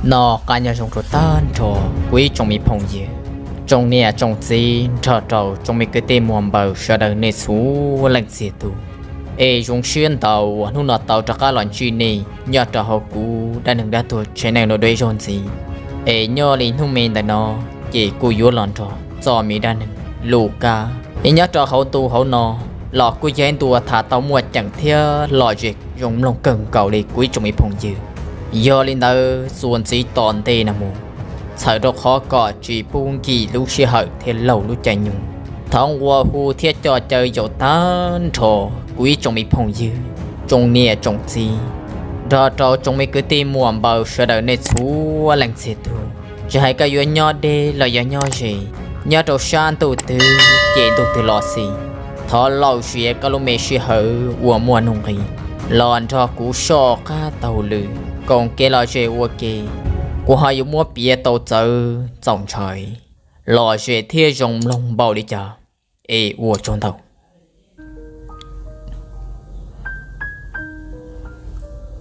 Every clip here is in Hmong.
Noj qab nyob zoo rau tag nrho kuv ib tsoom me phooj ywg, tsoom niam tsoom txiv nrog rau tsoom me kwv tij muam npaws sawv daws nej txhua leej txiv tub. Es zoo siab ntau uas hnub no tau rov qab los ntsib nej nyob rau hauv kuv dab neeg dab tuag channel no dua ib zaug ntxiv. Es nyob li hnub me ntawm no ces kuj yuav los nrog txoj me dab neeg Lus Kab. Es nyob rau hauv ntu hauv no los kuj yog ib ntu uas tham tau muaj ceem thiab lom zem zoo mloog kawg nkaus li kuv ib tsoom me phooj ywg. Yog li ntawd txuas ntxiv tom ntej no mus, txhawm rau qhov kom tsis pub nkim lub sij hawm thiab laug lub caij nyoog, thov nqua hu thiab coj caw yaum tag nrho kuv ib tsoom me phooj ywg, tsoom niam tsoom txiv, nrog rau tsoom me kwv tij muam npaws sawv daws nej txhua leej txiv tub, tsis hais koj yuav nyob deb los yog nyob ze, nyob rau sab ntuj twg ces ntuj twg los xij, thov lom zem koj lub me sij hawm uas muaj nuj nqis los nrog kuv soj qab taug lw koom kev lom zem ua ke. Kuv ho yuav muab piav tau txawv txaus ntshai, lom zem thiab zoo mloog npaum li cas. Es ua tsaug ntau.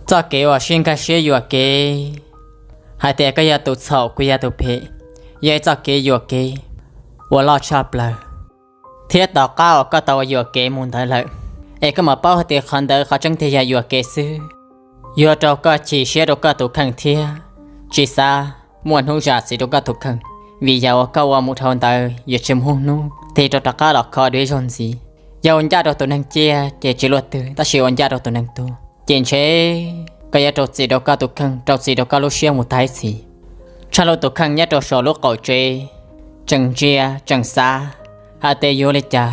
Txoj kev uas sib nkag siab yuam kev, hais tias koj yog tus txhaum kuv yog tus phem, yog ib txoj kev yuam kev uas loj tshaj plaws. Thiab tom qab uas koj tau yuam kev mus ntawd lawm, es koj mam paub hais tias qhov ntawd qhov tseeb tiag yog yuam kev xwb, yuav rau koj chim siab rau koj tus kheej thiab tsis xav muaj hnub zam txim rau koj tus kheej, vim yam uas koj ua mus dhau ntawd yuav tsis muaj hnub tig rov rov qab los kho dua ib zaug ntxiv. Yog ua ncaj rau tus neeg ciaj ces tsis luaj twg, tab sis ua ncaj rau tus neeg tuag ces ntshe koj yuav rau txim rau koj tus kheej, rau txim rau koj lub siab mus tag ib txhis. Tshaj Luj tus kheej nyob rau saum lub qaum tsev tseem ntsia tseem xav hais tias yuav li cas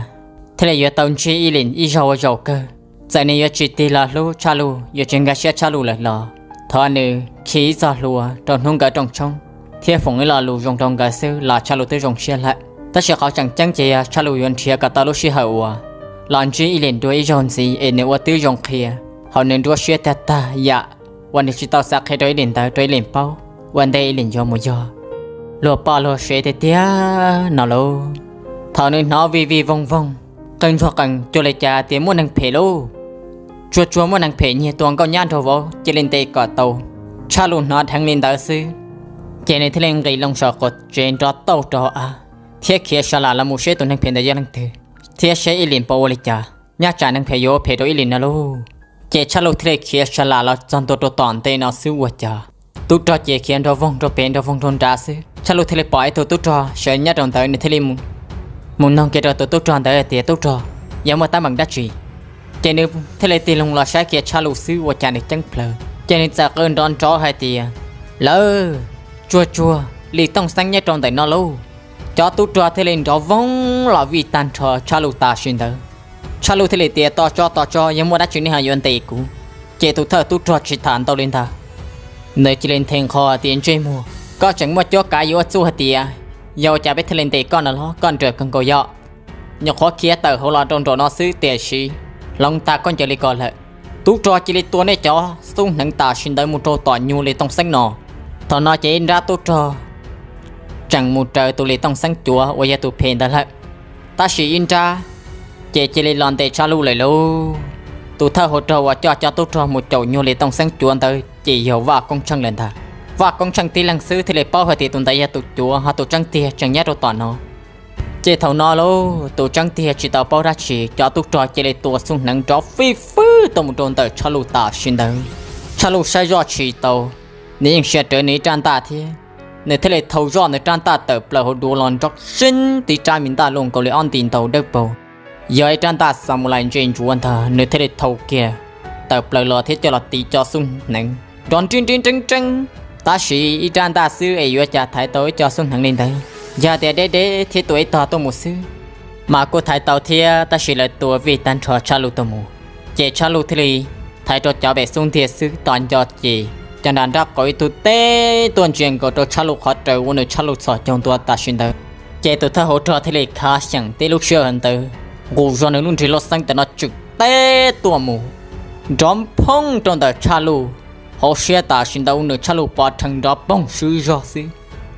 thiaj li yuav tau ntsib Ib Lim ib zaug ua zaum kawg. Txawm nws yuav tsis tig los hlub Tshaj Luj, yuav tsis nkag siab Tshaj Luj lawm los thov nws khi ib txoj hlua rau hnub nkawd rooj tshoob thiab foom ib lo lus zoo rau nkawd xwb los Tshaj Luj twb zoo siab lawm. Tab sis qhov tseem ceeb ces yog Tshaj Luj yuav nrhiav kom tau lub sij hawm uas los ntsib Ib Lim dua ib zaug ntxiv es nws ua tib zoo qhia hauv nws nruab siab tag tag yam uas nws tsis tau xav qhia rau Ib Lim ntawd rau Ib Lim paub ua ntej Ib Lim yuav mus yog luag poj luag sev tiag tiag no lauj. Thaum nws hnov vij vij voog voog, qee ntsuag qees cuag li cas tias muaj neeg phem lauj, tsuag tsuag muaj neeg phem nyiag tua nkauj nyab nraug vauv, cia li ntes kom tau. Tshaj Luj hnov dheev li ntawd xwb, ces nws thiaj li nqis loo saum qaum tsev nrov tauj rau av thiab khiav sa lam los mus seb tus neeg phem ntawd yog leej twg thiab seb Ib Lim puas ua li cas, nyob tsam neeg phem yuav ua phem rau Ib Lim no lauj. Ces Tshaj Luj thiaj li khiav sa lam los txog ntua rau tom ntej no xwb ua cas tub rog ces khiav nrov voog rau pem nrov voog rau nrad xwb. Tshaj Luj thiaj li pom ib tug tub rog sawv nyob rau ntawd, nws thiaj li mus noog kiag rau tus tub rog ntawd hais tias, Tub rog, yog muaj teeb meem dab tsi? Ces nws thiaj li tig loo los saib kiag Tshaj Luj xwb ua cas nws ceeb plaws, ces nws txawm qw nrov nrov hais tias, Lawv, tsuag tsuag Lis Tooj Xeeb nyob rau ntawm no lauj. Cov tub rog thiaj li nrov voog los vij tag nrho Tshaj Luj tam sim ntawd. Tshaj Luj thiaj li tias, Tos tso, tos tso, yog muaj dab tsi nej ho yuav ntes kuv. Ces tus thawj tub rog tsis tham ntau li ntag, nws cia li nthe nqho tias, Ntsej muag, koj tseem muaj cuab kav yuav ua txuj hais tias yog ua cas peb thiaj li ntes koj no los? Koj nrawm kawg nkaus yom. Nyuam qhuav khiav tawm hauv los rau nraum no xwb tiam sis hloov tag khaub ncaws li ko lawm. Tub rog cia li tua nej cov xub hneev tam sim ntawd mus rau tom nyuag Lis Tooj Xeeb no. Thaum no ces ib nrab tub rog tseem mus raws tus Lis Tooj Xeeb cuav uas yog tus phem ntawd lawm, tab sis ib nrab ces cia li los ntes Tshaj Luj lawm lauj. Tus thawj hauv rog uas coj cov tub rog mus caum nyuag Lis Tooj Xeeb cuav ntawd ces yog Vaj Koob Tsheej lawm ntag. Vaj Koob Tsheej tib leeg xwb thiaj li paub hais tias tus ntawd yog tus cuav ho tus tseeb tiag tseem nyob rau tom no. Ces thaum no lauj, tus tseeb tiag tsis tau paub dab tsi, cov tub rog cia li tua xub hneev nrov fij fwb tuaj mus rau ntawm Tshaj Luj tam sim ntawd. Tshaj Luj saib zoj tsis tau, nws yeej sia rawv nws ib rab ntaj thiab, nws thiaj li thau zoj nws rab ntaj tawm plaws hauv duav los nrov seeb tib rab me ntaj luaj nkaus li ob nti ntau dawb paug. Yog ib rab ntaj xas mus lais ntse ntsuav ntag, nws thiaj li thau kiag tawm plaws los thiab coj los tiv cov xub hneev nrov nrib nrib nreeb nreeb. Tab sis ib rab ntaj xwb es yuav cas thaiv tau ib co xub hneev li ntawd, yog tias deb deb thiab tua ib tog tuaj mus xwb mas kuj thaiv tau thiab, tab sis lawv tua vij tag nrho Tshaj Luj tuaj mus. Ces Tshaj Luj thiaj li thaiv rau cov pem xub ntiag xwb, tos nco ces cov nram nrab qaum ib tug teb tuaj ntsia nkaus rau Tshaj Luj qhov raws ua nws Tshaj Luj txhos caug ntua tam sim ntawd. Ces tus thawj hauv rog thiaj li khav xyeem tib lub sij hawm ntawd nqus zog nws lub nrig loj xeeb ntawm no tswm teb tuaj mus nrov phooj rau ntawm Tshaj Luj hauv siab tam sim ntawd ua nws Tshaj Luj pov rhees nrov poog swb zog xwb.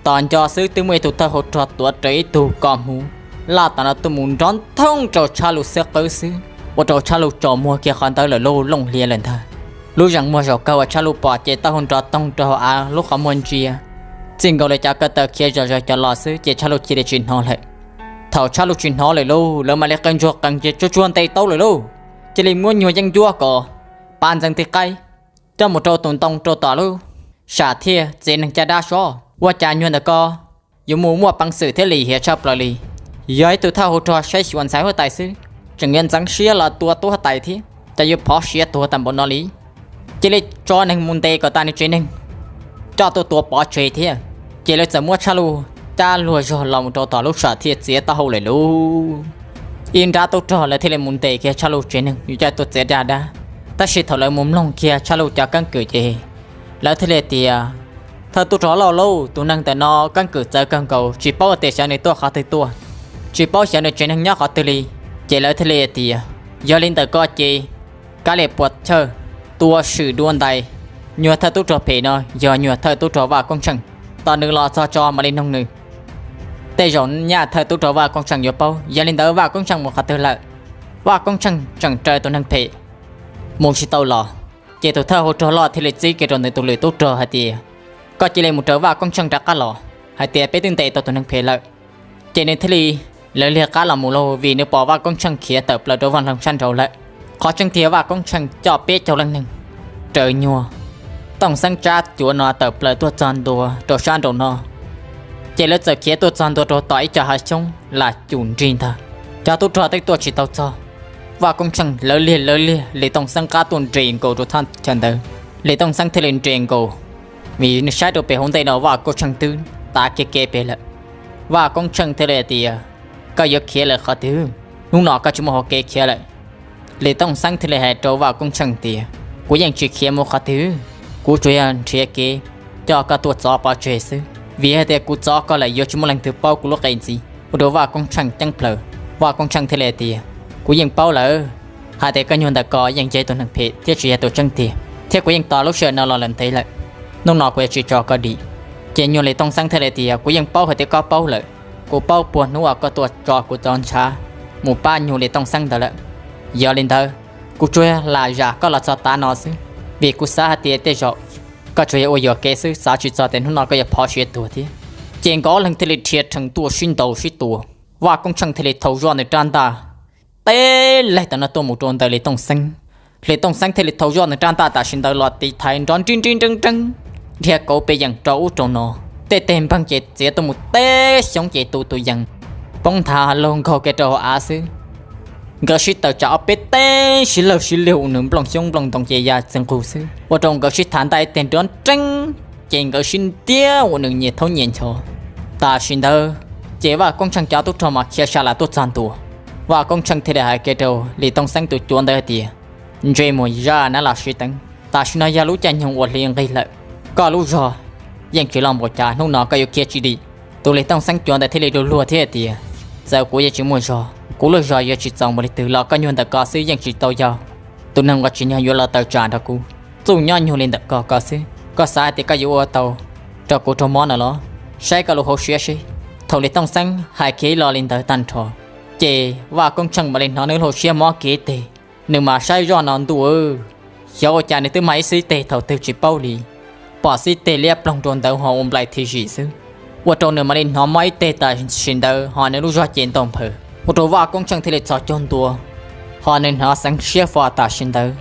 Tos nco xwb twb muaj ib tug thawj hauv rog tuav rawv ib tug ko hmuv laj tom no tuaj mus nrov thooj rau Tshaj Luj xwb qwb xwb, ua rau Tshaj Luj tsaus muag kiag qhov ntawd lawm lauj, looj hlias lawm ntag. Lub zeem muag zaum kawg uas Tshaj Luj pom ces taub hau nrov toog rau hauv av lub qhov muag ntsia, txij nkaus li cov ko taw khiav zom zaws cov los xwb ces Tshaj Luj cia li tsis hnov lawm. Thaum Tshaj Luj tsis hnov lawm lauj, lawv mam li qee ntsuag qees ces tsuag tsuag ntes tau lawm lauj. Cia li muab nyuag yeeb ncuab kom pab ntxeev tig qaib coj mus rau tus ntoo rau tom lub sam thiaj txiav neeg caj dab sob. Ua cas nyuag ntawm ko yuav mus muaj peev xwm thiab lim hiam tshaj plaws li. Yog ib tug thawj hauv rog saib xyuas ntxhais huab tais xwb, tseem yuav ntxeev siab los tua tub huab tais thiab, cas yuav phov siav tuag tag npaum no li. Cia li tso neeg mus ntes kom tas nws tsev neeg, coj tuaj tua pov tseg thiab. Ces lawv txawm muab Tshaj Luj cab luag zog los mus rau tom lub sam thiaj txiav taub hau lawm lauj. Ib nrab tub rog lawv thiaj li mus ntes kiag Tshaj Luj tsev neeg yuav coj tuaj txiav caj dab. Tab sis thaum lawv mus mloog kiag Tshaj Luj cov keeb kwm ces lawv thiaj li tias, thawj tub rog loj lauj, tus neeg ntawm no keeb kwm txawv kawg nkaus, tsis paub tias xyov nws tuaj qhov twg tuaj, tsis paub xyov nws tsev neeg nyob qhov twg li. Ces lawv thiaj li tias, yog li ntawm ko ces kav liam puas chawj, tua swm dua ntais. Nyuag thawj tub rog phem no yog nyuag thawj tub rog Vaj Koob Tsheej, tos nws los txog tso mam li noog nws. Tej zaum nyaj thawj tub rog Vaj Koob Tsheej yuav paub, yog li ntawd Vaj Koob Tsheej mus qhov twg lawm? Vaj Koob Tsheej tseem raws tus neeg phem mus tsis tau los. Ces tus thawj hauv rog loj thiaj li txib kiag rau nws tus lwm tub rog hais tias, koj cia li mus raws Vaj Koob Tsheej rov qab los hais tias peb twb ntes tau tus neeg phem lawm. Ces nws thiaj li lawv liag qab los mus lauj, vim nws pom Vaj Koob Tsheej khiav tawm plaws rau vaj loog sab nraud lawm. Qhov tseeb tiag Vaj Koob Tsheej coj peb caug leej neeg raws nyuag Tooj Xeeb tsab cuav no tawm plaws tuaj txog ntua rau sab nraum no. Ces lawv txawm khiav tuaj txog ntua rau tom ib co hav xyoob lam cum nrig ntag. Cov tub rog twb tuaj tsis tau txog, Vaj Koob Tsheej lawv liag lawv liag Lis Tooj Xeeb qab tuaj nres nkaus rau thaj chaw ntawd. Lis Tooj Xeeb thiaj li nres nkaus, vim nws saib rau pem hauv ntej no Vaj Koob Tsheej twb tav kiag kev pem lawm. Vaj Koob Tsheej thiaj li tias, koj yuav khiav lawm qhov twg? Hnub no koj tsis muaj hauv kev khiav lawm. Lis Tooj Xeeb thiaj li hais rau Vaj Koob Tsheej tias, kuv yeej tsis khiav mus qhov twg, kuv tsuas yog nrhiav kev coj koj tuaj txov pov tseg xwb, vim hais tias kuv txov koj lawm yuav tsis muaj leej twg paub kuv lub qe ntxiv. Ua rau Vaj Koob Tsheej ceeb plaws, Vaj Koob Tsheej thiaj li tias, kuv yeej paub lawm hais tias koj nyuag ntawm ko yeej yog tus neeg phem thiab tsis yog tus tseeb tiag, thiab kuv yeej tos lub sij hawm no los lawm ntev lawm. Hnub no kuv yuav tsis tso koj dim. Ces nyuag Lis Tooj Xeeb thiaj li tias, kuv yeej paub hais tias koj paub lawm, kuv paub puag hnub uas koj tuaj tso kuv cov ntshav mus pab nyuag Lis Tooj Xeeb ntawd lawm. Yog li ntawd, kuv tsuas lam zam koj los txog tav no xwb, vim kuv xav hais tias tej zaum koj tsuas yog ua yuam kev xwb, xav tsis txog tias hnub no koj yuav phov siav tuag thiab. Ces nkawd ob leeg thiaj li dhia rhees tuaj sib ntaus sib tua. Vaj Koob Tsheej thiaj li thau zoj nws rab ntaj teb laig tam no tuaj mus rau ntawm Lis Tooj Xeeb. Lis Tooj Xeeb thiaj li thau zoj nws rab ntaj tam sim ntawd los tiv thaiv nrov nrib nrib nreeb nreeb, dhia kauv pes yeem rau ub rau no. Tej teg npeeg ces txiav tuaj mus teb xyoob ces tu tus yees poob nthav laug nkaug kiag rau hauv av xwb. Nkawd sib tawm tsam ob peb teg sib lawg sib liag ua nws nplooj xyoob nplooj ntoo ces ya txwg nqug xwb, ua rau nkawd sib thav ntaj ib teg nrov nreeb, ces nkawd sib ntiab ua nws nyias thaub nyias ncho. Tam sim ntawd ces Vaj Koob Tsheej cov tub rog mas khiav sa lam tuaj txog ntua. Vaj Koob Tsheej thiaj li hais kiag rau Lis Tooj Xeeb tus cuav ntawd hais tias, ntsej muag zaj nab los sib teeb, tam sim no yog lub caij nyoog uas hli nqig lawm, koj lub zog yeej tsis loj npaum cas, hnub no koj yuav khiav tsis dim. Tus Lis Tooj Xeeb cuav ntawd thiaj li du luag thiab hais tias, txawm kuv yeej tsis muaj zog, kuv lub zog yuav tsis txaus npaum li twg los koj nyuag ntawm ko xwb yeej tsis tau yog tus neeg uas tsim nyog yuav los tawm tsam nrog kuv. Txuj nyob nyuag li ntawm ko ko xwb, koj xav hais tias koj yuav ua tau rau kuv raug mob no los? Saib koj lub hauv siab seb. Thaum Lis Tooj Xeeb hais kiag ib lo li ntawd tag nrho, ces Vaj Koob Tsheej mam li hnov nws lub hauv siab mob kiag teg. Nws mas saib zoj no ntuj, xyov ua cas nws twb mag ib xib teg thaum twg tsis paub li, pom xib teg liab ploog rau ntawd ho ua nplaim thim zim xwb, ua rau nws mam li hnov mob ib teg tam sim ntawd ho nws lub zog ces ntau nphaws, ua rau Vaj Koob Tsheej thiaj li txhos caug ntua, ho nws hnov xeev siab fo tam sim ntawd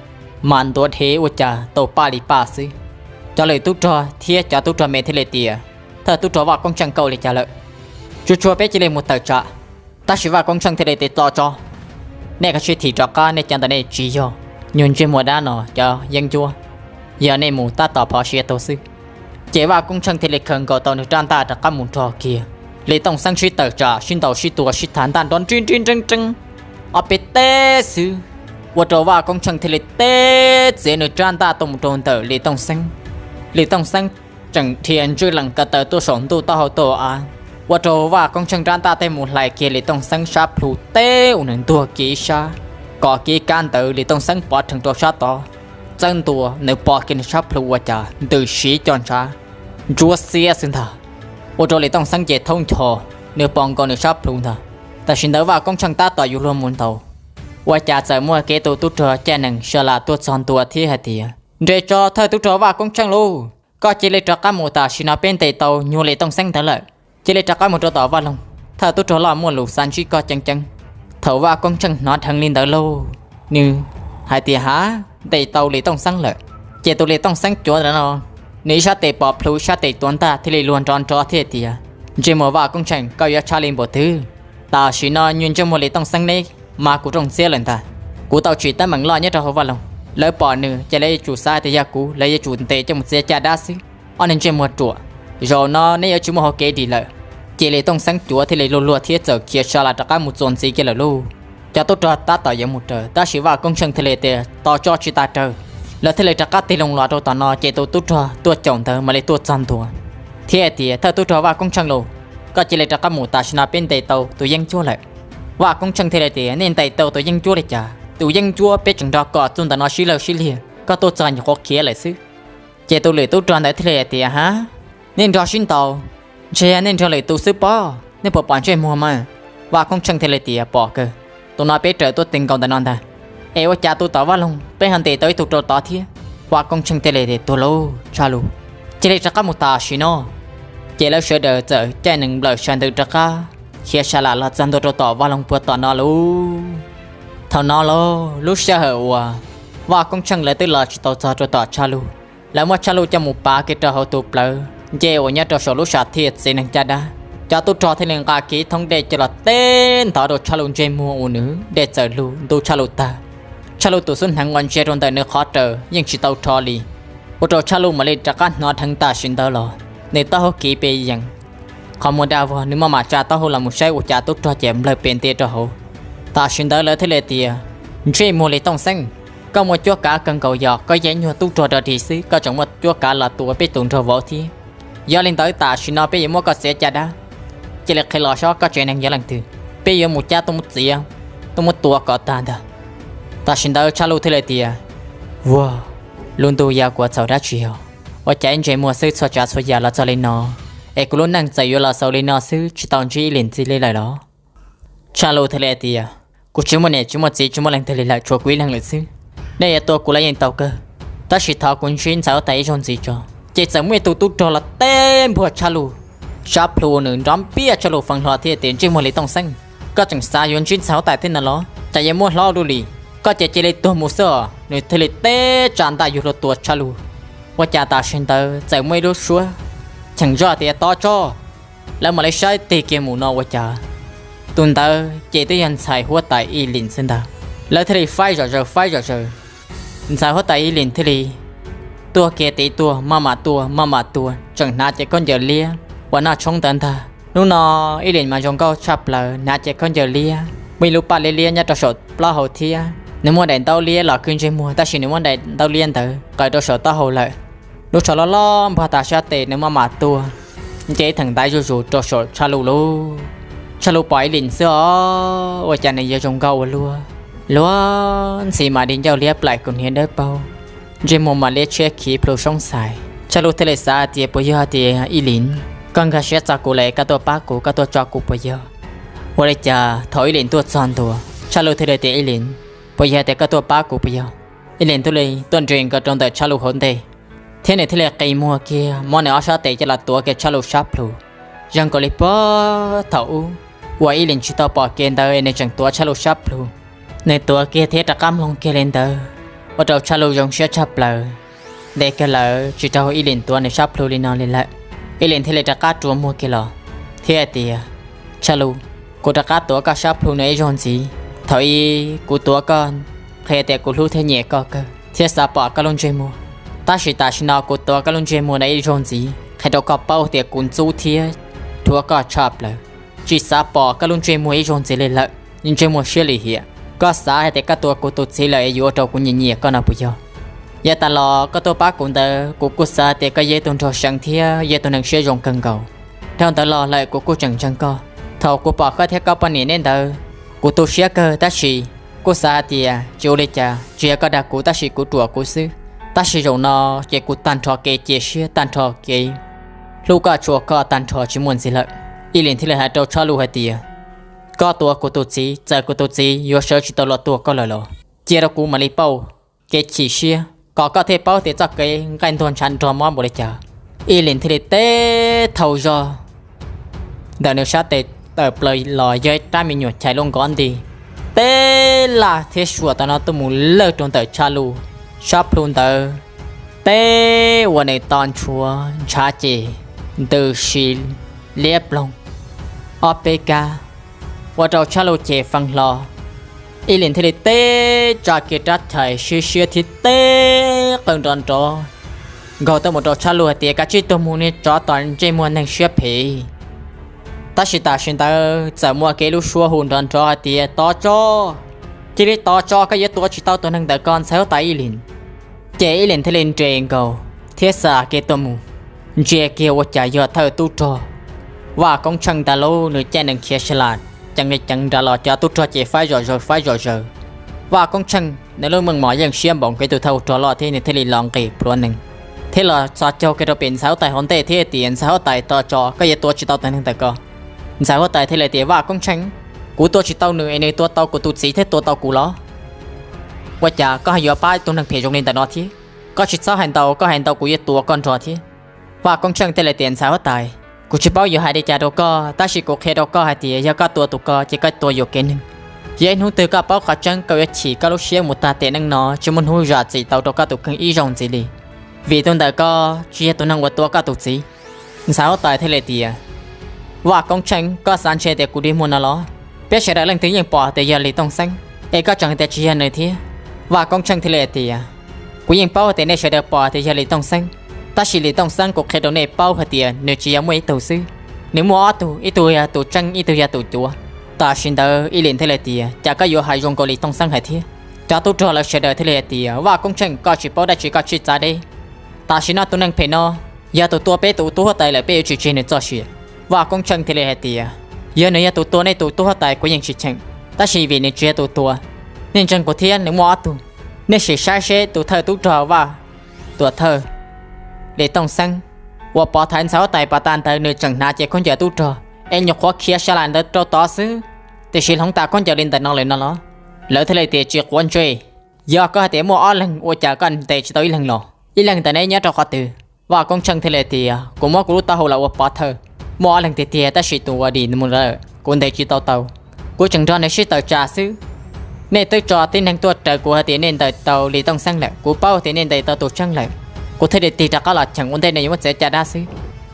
mas ntuav dhev ua cas tau paj li paj xwb. Cov lwm tub rog thiab cov tub rog me thiaj li tias, thawj tub rog Vaj Koob Tsheej koj ua li cas lawm? Tsuag tsuag peb cia li mus tawm tsam. Tab sis Vaj Koob Tsheej thiaj li tias, tso tso, nej kav tsij thim rov qab, nej cov ntawm nej tsis yog nyuag ntsej muag dab no cov yeeb ncuab, yog nej mus tab tom phov siav tuag xwb. Ces Vaj Koob Tsheej thiaj li khaws nkaus tau nws rab ntaj rov qab mus nrog kiag Lis Tooj Xeeb sib tawm tsam sib ntaus sib tua sib thav ntaj nrov nrib nrib nreeb nreeb ob peb teg xwb, ua rau Vaj Koob Tsheej thiaj li teb txiav nws rab ntaj tuaj mus rau ntawm Lis Tooj Xeeb. Lis Tooj Xeeb tseem dhia ntswj lees ko taw tuaj saum ntuj taub hau tuaj av, ua rau Vaj Koob Tsheej rab ntaj tej mus hlais kiag Lis Tooj Xeeb sab plhu teb ua nws ntuag kiag ib sab, kov kiag ib kab ntawd Lis Tooj Xeeb pov rhees rau sab tod. Txawb ntua nws pom kiag nws sab plhu ua cas ntws siv cov ntshav ntsuab xiab xwb ntag, ua rau Lis Tooj Xeeb ces thaub ncho, nws pom nkaus nws sab plhu ntag. Tam sim ntawd Vaj Koob Tsheej tab tom yuav luag mus ntaus, ua cas txawm muaj kev tus tub rog caij nees sa lam tuaj txog ntua thiab hais tias, Nres tso thawj tub rog Vaj Koob Tsheej lauj, koj cia li rov qab mus, tam sim no peb ntes tau nyuag Lis Tooj Xeeb ntawd lawm. Cia li rov qab mus rau tom vaj loog, thawj tub rog loj muaj lus xav ntsib koj ceev ceev. Thaum Vaj Koob Tsheej hnov dheev li ntawd lauj, nws hais tias, hav, ntes tau Lis Tooj Xeeb lawm. Ces tus Lis Tooj Xeeb cuav ntawd no, nws ib sab tes pom plhu ib sab tes tuav ntaj thiaj li luag nrov nrov thiab tias, ntsej muag Vaj Koob Tsheej, koj yuav tshab li npaum twg? Tam sim no nyuag ntsej muag Lis Tooj Xeeb neb mas kuv rooj txiab lawm ntag. Kuv tau tsim teeb meem loj nyob rau hauv vaj loog, lawv pom nws ces lawv yuav tsum xav tias yog kuv, lawv yuav tsum ntes coj mus txiav caj dab xwb. Ob niag ntsej muag ruam, zaum no neb yuav tsis muaj hauv kev dim lawm. Ces Lis Tooj Xeeb cuav thiaj li luag luag thiab txawm khiav sa las rov qab mus txuas ntxiv kiag lawm lauj. Cov tub rog tab tom yuav mus raws, tab sis Vaj Koob Tsheej thiaj li tias, tos tso tsis tas raws. Lawv thiaj li rov qab tig loo los rau tom no, ces tus tub rog tuaj caum ntawd mam li tuaj txog ntua thiab hais tias, thawj tub rog Vaj Koob Tsheej lauj, koj cia li rov qab mus, tam sim no peb ntes tau tus yeeb ncuab lawm. Vaj Koob Tsheej thiaj li tias, nej ntes tau tus yeeb ncuab li cas? Tus yeeb ncuab peb tseem nrog kom txuj ntawm no sib law sib liag, koj tuaj txog nyuam qhuav khiav lawm xwb. Ces tus lwm tub rog ntawd thiaj li hais tias, hav, nej nrog sib ntaus, ntshe yog nej nrog lwm tus xwb pob, nej puas pom ntsej muag mas? Vaj Koob Tsheej thiaj li tias, pom kawg, tus no peb raws tuaj tig nkaus ntawm no ntag. Es ua cas tus tom vaj loog peb ho ntes tau ib tug rau tod thiab? Vaj Koob Tsheej thiaj li tias, tuag lauj Tshaj Lug, cia li rov qab mus tam sim no. Ces lawv sawv daws txawm caij nees nplawm sawv ntws rov qab khiav sa las los txog ntua rau tom vaj loog puag tom no lauj. Thaum no lauj, lub sij hawm uas Vaj Koob Tsheej lawv twb los tsis tau txog rau tom Tshaj Lug, lawv muab Tshaj Lug coj mus pav kiag rau hauv tus plawv ncej uas nyob rau saum lub sam thiaj txiv nees caj dab. Cov tub rog thiaj li nqa kiag thoob dej coj los teb ntov rau Tshaj Lug ntsej muag uas nws dej txawm lug ntub Tshaj Lug tag. Tshaj Lug tus xub hneev uas ntsia rau ntawm nws qhov raws yeej tsis tau rho li, ua rau Tshaj Lug mam li rov qab hnov dheev tam sim ntawd los nws taub hau kiv pes yees. Qhov muag dag vog, nws maj mam tsa taub hau los mus saib ua cas tub rog ces nplawg pes ntia rau hauv. Tam sim ntawd lawv thiaj li tias, ntsej muag Lis Tooj Xeeb, koj muaj cuab kav kawg nkaus, yog koj yog ib nyuag tub rog rog dig xwb koj tseem muaj cuab kav los tua peb tus nraug vauv thiab. Yog li ntawd tam sim no peb yuav muab koj txiav caj dab. Cia li qhia los saib koj tsev neeg yog leej twg, peb yuav mus cab tuaj muab txiav, tuaj muab tua kom tag ntag. Tam sim ntawd Tshaj Lug thiaj li tias, vuag, lub ntuj yog kuv txhaum dab tsi os? Ua cas ib ntsej muag xwb txhua tsav txhua yam los txog li no, es kuv lub neej txawm yuav los xaus li no xwb tsis tau ntsib Ib Lim ntxiv li lawm los? Tshaj Lug thiaj li tias, kuv tsis muaj niam tsis muaj txiv tsis muaj leej twg li lawm, tshuav kuv ib leeg lawm xwb. Nej yuav tua kuv los yeej tau kawg, tab sis thov kuv ntsib ntxhais huab tais ib zaug ntxiv tso. Ces txawm muaj ib tug tub rog los teb npuag Tshaj Lug sab plhu, nws nrov npiaj Tshaj Lug feev hlo thiab tias, ntsej muag Lis Tooj Xeeb, koj tseem xav yuav ntsib ntxhais huab tais thiab no los? Cas yuav muab hlob dua li, koj ces cia li tuag mus xwb os. Nws thiaj li teb tsa ntaj yuav luag tua Tshaj Lug. Ua cas tam sim ntawd txawm muaj ib lub suab cheem zoj tias, tob tso. Lawv mam li saib tig kiag mus no ua cas tus ntawd ces twb yog ntxhais huab tais Ib Lim xwb ntag. Lawv thiaj li faib zom zaws faib zom zaws. Ntxhais huab tais Ib Lim thiaj li tuag kiag tid tuag, maj mam tuag maj mam tuag, tseem hnav cev khaub ncaws liab uas noj tshoob ntawd ntag. Hnub no Ib Lim mas zoo nkauj tshaj plaws, hnav cev khaub ncaws liab, muaj ib lub paj liab liab nyob rau saum plaub hau thiab. Nws muaj daim ntaub liab los khwb ntsej muag, tab sis nws muab daim ntaub liab ntawd qaws rau saum taub hau lawm. Lub tsho loj loj npuag tas sab tes, nws maj mam tuag, nce ib theem ntaiv zuj zus rau saum Tshaj Lug lauj. Tshaj Lug pom Ib Lim xwb os, ua cas nws yuav zoo nkauj ua luaj, luag ntxhi mas di ncauj liab plaim kuv hniav dawb paug, ntsej muag mas liab tshiab khiv plhu soob xais. Tshaj Lug thiaj li xav hais tias, puas yog tias Ib Lim, koj nkag siab txog kuv lawm, koj tuaj pab kuv, koj tuaj tso kuv puas yog? Ua li cas thaum Ib Lim tuaj txog ntua, Tshaj Lug thiaj li tias, Ib Lim, puas yog tias koj tuaj pab kuv puas yog? Ib Lim thiaj li tuaj nres nkaus rau ntawm Tshaj Lug hauv ntej, thiab nws thiaj li qi muag kiag, muab nws ob sab tes coj los tuav kiag Tshaj Lug sab plhu. Zoo nkaus li puag thaum ub uas Ib Lim tsis tau pom kev ntawd nws tseem tuav Tshaj Lug sab plhu. Nws tuav kiag thiab rov qab mloog kiag li ntawd, ua rau Tshaj Lug zoo siab tshaj plaws. Ntev kawg lawm tsis raug Ib Lim tuav nws sab plhu li no li lawm. Ib Lim thiaj li rov qab rua muag kiag los thiab hais tias, Tshaj Lug, kuv rov qab tuav koj sab plhu no ib zaug ntxiv. Thaum ub kuv tuav koj qhia tias kuv hlub thiab nyiam koj kawg thiab xav pom koj lub ntsej muag, tab sis tam sim no kuv tuav koj lub ntsej muag no ib zaug ntxiv qhia rau koj paub tias kuv ntxub thiab dhuav koj tshaj plaws, tsis xav pom koj lub ntsej muag ib zaug ntxiv li lawm. Ntsej muag siab lim hiam, koj xav hais tias koj tua kuv tus txiv lawm es yuav ua rau kuv nyiam nyiam koj no puas yog? Yav tas los koj tuaj pab kuv ntawd kuv kuj xav hais tias koj yog ib tug nraug seev thiab yog ib tug neeg siab zoo kawg nkaus. Dhau ntawd los lawm kuv kuj tseem ntseeg koj. Thaum kuv pom koj thiab koj poj niam neb ntawd, kuv tu siab kawg tab sis kuj xav hais tias tsis ua li cas, tsis yog koj dag kuv tab sis kuv ruam kuv xwb. Tab sis zaum no ces kuv tag nrho kev cia siab, tag nrho kev hlub koj, tshua koj tag nrho tsis muaj ntxiv lawm. Ib Lim thiaj li hais rau Tshaj Lug hais tias, koj tua kuv tus txiv, txawm kuv tus txiv yuav sawv tsis tau los tua koj lawm los cia rau kuv mam li pauj kev chim siab. kom koj thiaj paub tias txoj kev nqaij ntuag ntshav nrog mob npaum li cas. Ib Lis thiaj li teb thauj zog ntawm nws sab tes tawm plaws los yog ib rab me nyuam chais lub nkov nti, teb laj thiab suam tam no tuaj mus lawj rau ntawm Tshaj Luj sab plhu ntawd, teb ua nws to ntshuav ntshav ces ntws si liab ploog ob peb kab, ua rau Tshaj Luj ces feeb hlo. Ib Lis thiaj li teb tsa kiag rab chais siab siab thiab teb qw nrov nrov nkaug tuaj mus rau Tshaj Luj hais tias, Kav tsij tuag mus niag tsov tom ntsej muag neeg siab phem. Tab sis tam sim ntawd txawm muaj kiag lub suab hu nrov nrov hais tias, Tov tso! Cia li tov tso, koj yuav tua tsis tau tus neeg ntawm ko, ntxhais huab tais Ib Lis. Ces Ib Lis thiaj li nres nkaus thiab xa kiag tuaj mus, ntsia kiag ua cas yog thawj tub rog Vaj Koob Tsheej ntag lauj. Nws caij nws khiav sa las ceev li ceev nrad los cov tub rog ces faib zom zaws faib zom zaws. Vaj Koob Tsheej nws lub meej mom yeej siab npaum nkaus tus thawj ub rog loj thiab nws thiaj li los nqis plhuav nees thiab los txhos caug kiag rau pem ntxhais huab tais hauv ntej thiab tias, Ntxhais huab tais, tov tso, koj yuav tua tsis tau tus neeg ntawm ko. Ntxhais huab tais thiaj li tias, Vaj Koob Tsheej, kuv tua tsis tau nws es nws tua tau kuv tus txiv thiab tua tau kuv los? Ua cas koj yuav pab tus neeg phem zoo li ntawm no thiab? Koj tsis txhob hais ntau, koj hais ntau kuv yuav tua koj nrog thiab. Vaj Koob Tsheej thiaj li tias, Ntxhais huab tais, kuv tsis paub yuav hais li cas rau koj, tab sis kuv qhia rau koj hais tias yog koj tua tus ko ces koj tua yuam kev neeg. Yog ib hnub twg koj paub qhov tseeb koj yuav chim koj lub siab mus tag tiam neej no tsis muaj hnub zam txim tau rau koj tus kheej ib zaug ntxiv li, vim tus ntawm ko tsis yog tus neeg uas tua koj tus txiv. Ntxhais huab tais thiaj li tias, Vaj Koob Tsheej, koj xav ntshe tias kuv dig muag no los? Peb sawv daws leej twg yeej pom tias yog Lis Tooj Xeeb, es koj tseem tias tsis yog nws thiab. Vaj Koob Tsheej thiaj li hais tias, Kuv yeej paub tias nej sawv daws pom tias yog Lis Tooj Xeeb, tab sis Lis Tooj Xeeb kuv qhia rau nej paub hais tias nws tsis yog muaj ib tug xwb, nws muaj ob tug, ib tug yog tus tseeb ib tug yog tus cuav. Tam sim ntawd Ib Lis thiaj li tias, Cas koj yuav hais zoo nkaus Lis Tooj Xeeb hais thiab? Cov tub rog lawv sawv daws thiaj li hais tias, Vaj Koob Tsheej, koj tsis paub dab tsi koj tsis txav deb. Tam sim no tus neeg phem no yog tus tua peb tus tub huab tais lawm, peb yuav tsis tseg nws txoj sia. Vaj Koob Tsheej thiaj li hais tias, Yog nws yog tus tua nej tus tub huab tais kuv yeej tsis cheem, tab sis vim nws tsis yog tus tua, nej ntseeg kuv thiab, nws muaj ob tug. Nej sim saib seb tus thawj tub rog Vaj, tuam thawj Lis Tooj Xeeb uas pov thaiv ntxhais huab tais pas tas ntawd nws tseem hnav cev khaub ncaws tub rog es nyuam qhuav khiav sa las ntawd rau tod xwb, tiam sis hloov tas khaub ncaws li ntawm no lawm no los? Lawv thiaj li tias, Tsis quav ntsej, yog koj hais tias muaj ob leeg ua cas koj ntes tsis tau ib leeg los? Ib leeg ntawm neb nyob rau qhov twg? Vaj Koob Tsheej thiaj li tias, Kuv muab kuv lub taub hau los ua pov thawj, muaj ob leeg tiag tiag tab sis tus uas dim mus lawm kuv ntes tsis tau tau. Kuv tseem nrog nws sib tawm tsam xwb. Nej twb tso tib neeg tuaj raws kuv hais tias nej ntes tau Lis Tooj Xeeb lawm, kuv paub tias nej ntes tau tus tseeb lawm, kuv thiaj li tig rov qab los cheem, ua ntej nws yuav muab txiav caj dab xwb.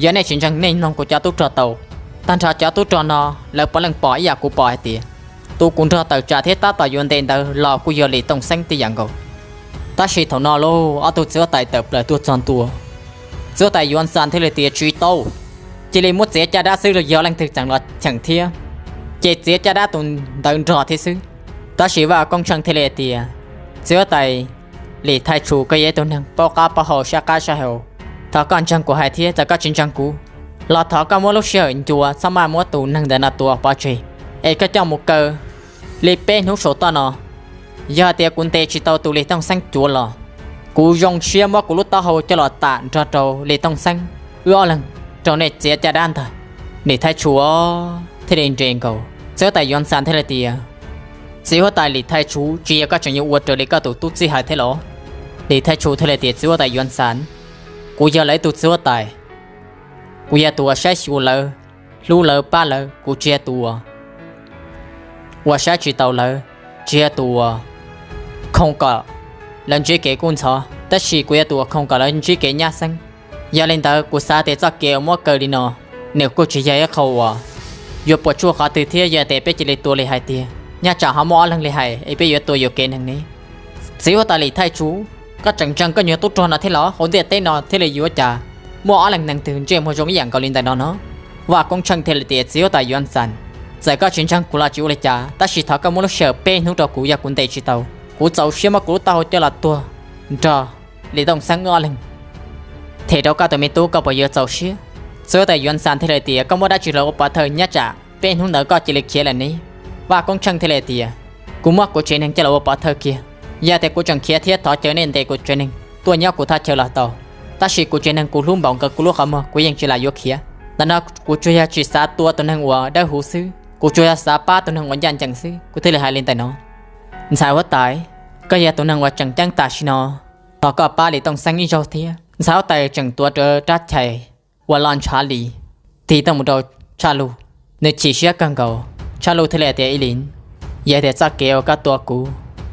Yog nej tsis ntseeg nej mloog kuv cov tub rog tau. Tag nrho cov tub rog no lawv puav leej pom ib yam kuv pom hais tias tus kuv nrog tawm tsam thiab tab tom yuav ntes ntawd los kuj yog Lis Tooj Xeeb tib yam nkaus. Tab sis thaum no lauj, ob tug txiv huab tais tawm plaws tuaj txog ntua. Txiv huab tais Yuav Ntxas thiaj li tias, Tsis tau, cia li muab txiav caj dab xwb los yog leej twg tseem los cheem thiab, ces txiav caj dab tus ntawd nrog thiab xwb. Tab sis Vaj Koob Tsheej thiaj li tias, Txiv huab tais Lis Thaij Tshus, koj yog ib tug neeg paub qab paub hau, sab qab sab hau, thov koj ntseeg kuv hais thiab, txawm koj tsis ntseeg kuv los thov koj muab lub sij hawm ncua, txhob maj muab tus neeg ntawm no tua pov tseg, es koj coj mus kaw li peb hnub saum toj no. Yog hais tias kuv ntes tsis tau tus Lis Tooj Xeeb cuav los, kuv zoo siab muab kuv lub taub hau coj los tam nrog rau Lis Tooj Xeeb wb ob leeg rau nej txiav caj dab ntag. Lis Thaij Tshus thiaj li nres nkaus. Txiv huab tais Yuav Ntxas thiaj li tias, Txiv huab tais Lis Thaij Tshus, tsis yog koj tseem yuav ua raws li koj tus tub txib hais thiab los? Lis Thaij Tshus thiaj li tias, Txiv huab tais Yuav Ntxas, kuv yog lawv ib tug txiv huab tais, kuv yog tus uas saib xyuas lawv, hlub lawv pab lawv, kuv tsis yog tus uas saib tsis taus lawv, tsis yog tus uas khooj kom lawv ntsib kev kub ntxhov, tab sis kuv yog tus uas khooj kom lawv ntsib kev nyab xeeb. Yog li ntawd kuv xav tias txoj kev uas muab kaw li no, nws kuj tsis yog ib qho uas yuav puas tsuaj qhov twg thiab. Yog tias peb cia li tua li hais tiag, nyob tsam ho muaj ob leeg li hais es peb yuav tua yuam kev neeg ne. Txiv huab tais Lis Thaij Tshus, koj tseem ntseeg koj nyuag tub rog no thiab los? Hauv ntiaj teb no thiaj li yuav cas muaj ob leeg neeg twg ntsej muag zoo ib yam nkaus li ntawm no no? Vaj Koob Tsheej thiaj li tias, Txiv huab tais Yuav Ntxas, txawm koj tsis ntseeg kuv los tsis ua li cas, tab sis thov koj muab lub sij hawm peb hnub rau kuv, yog kuv ntes tsis tau, kuv txaus siab muab kuv lub taub hau coj los tuag nrog Lis Tooj Xeeb wb ob leeg, them rau koj tus me tub, koj puas yuav txaus siab? Txiv huab tais Yuav Ntxas thiaj li tias, Koj muab dab tsi los ua pov thawj? Nyob tsam peb hnub ntawd koj cia li khiav lawm ne. Vaj Koob Tsheej thiaj li tias, Kuv muab kuv tsev neeg coj los ua pov thawj kiag. Yog tias kuv tseem khiav thiab, thov caw nej ntes kuv tsev neeg tuaj nyob kuv thaj chaw los tau, tab sis kuv tsev neeg kuv hlub npaum nkaus kuv lub qhov muag, kuv yeej tsis lam yuav khiav. Ntawm no kuv tsuas yog tsis xav tua tus neeg uas dawb huv xwb, kuv tsuas yog xav pab tus neeg uas ncaj ncees xwb, kuv thiaj li hais li ntawm no. Ntxhais huab tais, koj yog tus neeg uas tseem ceeb tam sim no, thov koj pab Lis Tooj Xeeb ib zaug thiab. Ntxhais huab tais tseem tuav rawv rab chais uas lo ntshav li tig tuaj mus rau Tshaj Luj. Nws chim siab kawg nkaus. Tshaj Luj thiaj li hais tias, Ib Lis, yog tias txoj kev uas koj tua kuv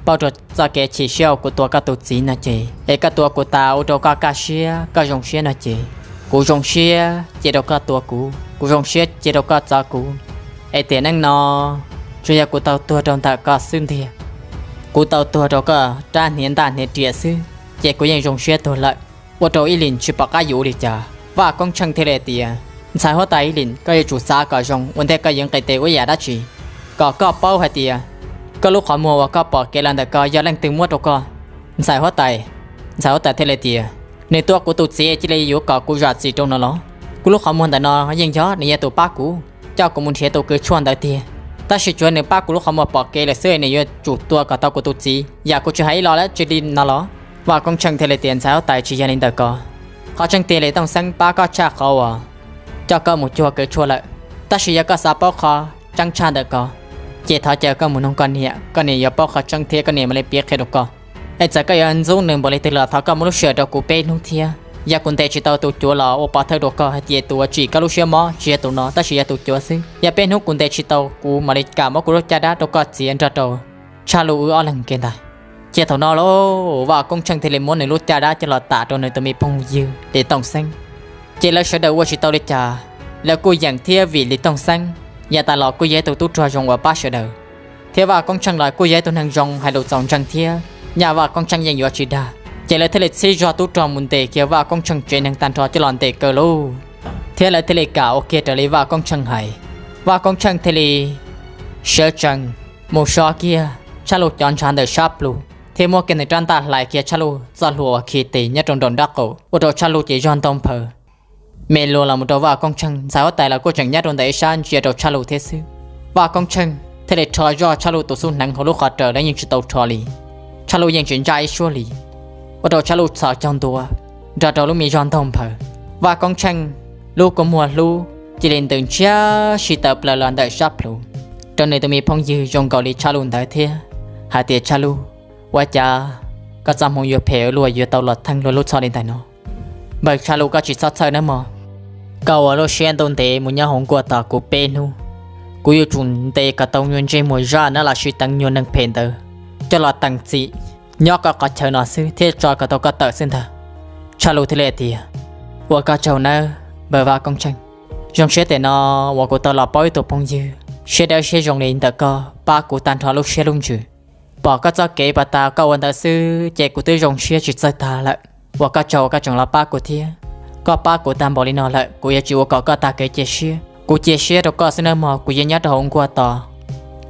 pauj rau txoj kev chim siab uas kuv tua koj tus txiv no ces, es koj tua kuv tas ua rau koj kaj siab koj zoo siab no ces, kuv zoo siab cia rau koj tua kuv, kuv zoo siab cia rau koj txov kuv. Es tiam neej no tsuas yog kuv tau tuag rau ntawm koj xwb ntiag. Kuv tau tuag rau koj rab hniav ntaj hniav riam xwb ces kuv yeej zoo siab tuag lawm. Ua rau Ib Lis tsis pom qab yuav ua li cas. Vaj Koob Tsheej thiaj li tias, Ntxhais huab tais Ib Lis, koj yuav tsum xav kom zoo ua ntej koj yuav nqis tes ua yam dab tsi, kom koj paub hais tias koj lub qhov muag uas koj pom kev los ntawm ko yog leej twg muab rau koj. Ntxhais huab tais, ntxhais huab tais thiaj li tias, Nws tua kuv tus txiv cia li yuav kom kuv zam txim rau no los? Kuv lub qhov muag ntawm no yeej yog nws yog tus pab kuv coj kuv mus nrhiav tus kws tshuaj ntawd tiag, tab sis tsuas nws pab kuv lub qhov muag pom kev lawm xwb nws yuav tsum tua kom tau kuv tus txiv, yam kuv tsis hais ib los dab tsi li no los? Vaj Koob Tsheej thiaj li tias, Ntxhais huab tais, tsis yog li ntawm ko. Qhov tseeb tiag Lis Tooj Xeeb pab koj tshaj qhov uas coj koj mus cuag kws tshuaj lawm, tab sis yog koj xav paub qhov tseeb tshaj ntawm ko ces thov caw koj mus noog koj niam, koj niam yuav paub qhov tseeb thiab koj niam mam li piav qhia rau koj. Es txawm koj yuav ntxub nws npaum li twg los thov koj muab lub sij hawm rau kuv peb hnub thiab. Yog kuv ntes tsis tau tus cuav los ua pov thawj rau koj hais tias tus uas tsim koj lub siab mob tsis yog tus no tab sis yog tus cuav xwb, yog peb hnub kuv ntes tsis tau kuv mam li kam muab kuv lub caj dab rau koj txiav nrog rau Tshaj Luj wb ob leeg kiag ntag. Ces thaum no lauj, Vaj Koob Tsheej thiaj li muab nws lub caj dab coj los tam rau nws tus me phooj ywg Lis Tooj Xeeb. Ces lawv sawv daws ua tsis tau li cas, lawv kuj yeem thiab vim Lis Tooj Xeeb yav tas los kuj yog ib tug tub rog zoo uas pab sawv daws, thiab Vaj Koob Tsheej los kuj yog ib tug neeg zoo hais lus txaus ntseeg thiab nyaj Vaj Koob Tsheej yeej yuav tsis dag. Ces lawv thiaj li txhib zog tub rog mus ntes kiag Vaj Koob Tsheej tsev neeg tag nrho coj los ntes kaw lauj, thiab lawv thiaj li kam ua kiag raws li Vaj Koob Tsheej hais. Vaj Koob Tsheej thiaj li sawv tsees mus so kiag Tshaj Luj cov ntshav ntawm sab plhu thiab muab kiag nws rab ntaj hlais kiag Tshaj Luj txoj hlua uas khi tes nyob rau nraum nraub qaum ua rau Tshaj Luj ces zog ntog nphaws me luas los mus rau Vaj Koob Tsheej. Ntxhais huab tais los kuj tseem nyob rau ntawm ib sab ntsia rau Tshaj Luj thiab xwb. Vaj Koob Tsheej thiaj li rho zoj Tshaj Luj tus xub hneev hauv lub qhov raws los yeej tsis tau rho li. Tshaj Luj yeej tsis ntsaj ib suab li, ua rau Tshaj Luj txhos caug ntua nrog rau lub me zog ntog nphaws. Vaj Koob Tsheej lub kua muag hlub cia li ntws ntshiab si tawm plaws los ntawm sab plhu rau nws tus me phooj ywg zoo nkaus li Tshaj Luj ntawd thiab hais tias, Tshaj Luj, ua cas koj txoj hmoo yuav phem luaj yuav tau los theej luag lub txhoj li ntawm no? Npawg Tshaj Luj, koj tsis txhob txhawj nawb mog. Koj ua lub siab ntuj ntev mus nyob hauv nkuaj tos kuv peb hnub, kuv yuav tsum ntes kom tau nyuag ntsej muag zaj na los sis teev nyuag neeg phem ntawd coj los teem txim nyob koj qhov chaw no xwb thiab tso kom tau koj tawm xwb ntag. Tshaj Luj thiaj li tias, Ua koj tsaug nawb npawg Vaj Koob Tsheej. Zoo siab tiam no uas kuv tau los paub ib tug phooj ywg siab dawb siab zoo li ntawm koj pab kuv tag nrho lub siab lub ntsws. Pom koj txoj kev pas tas koj ua ntawd xwb ces kuv twb zoo siab tsis txawj tag lawm. Ua koj tsaug uas koj tseem los pab kuv thiab. Koj pab kuv tag npaum li no lawm kuv yuav tsis ua kom koj tag kev cia siab. Kuv cia siab rau koj xwb nawb mog, kuv yeej nyob rau hauv nkuaj tos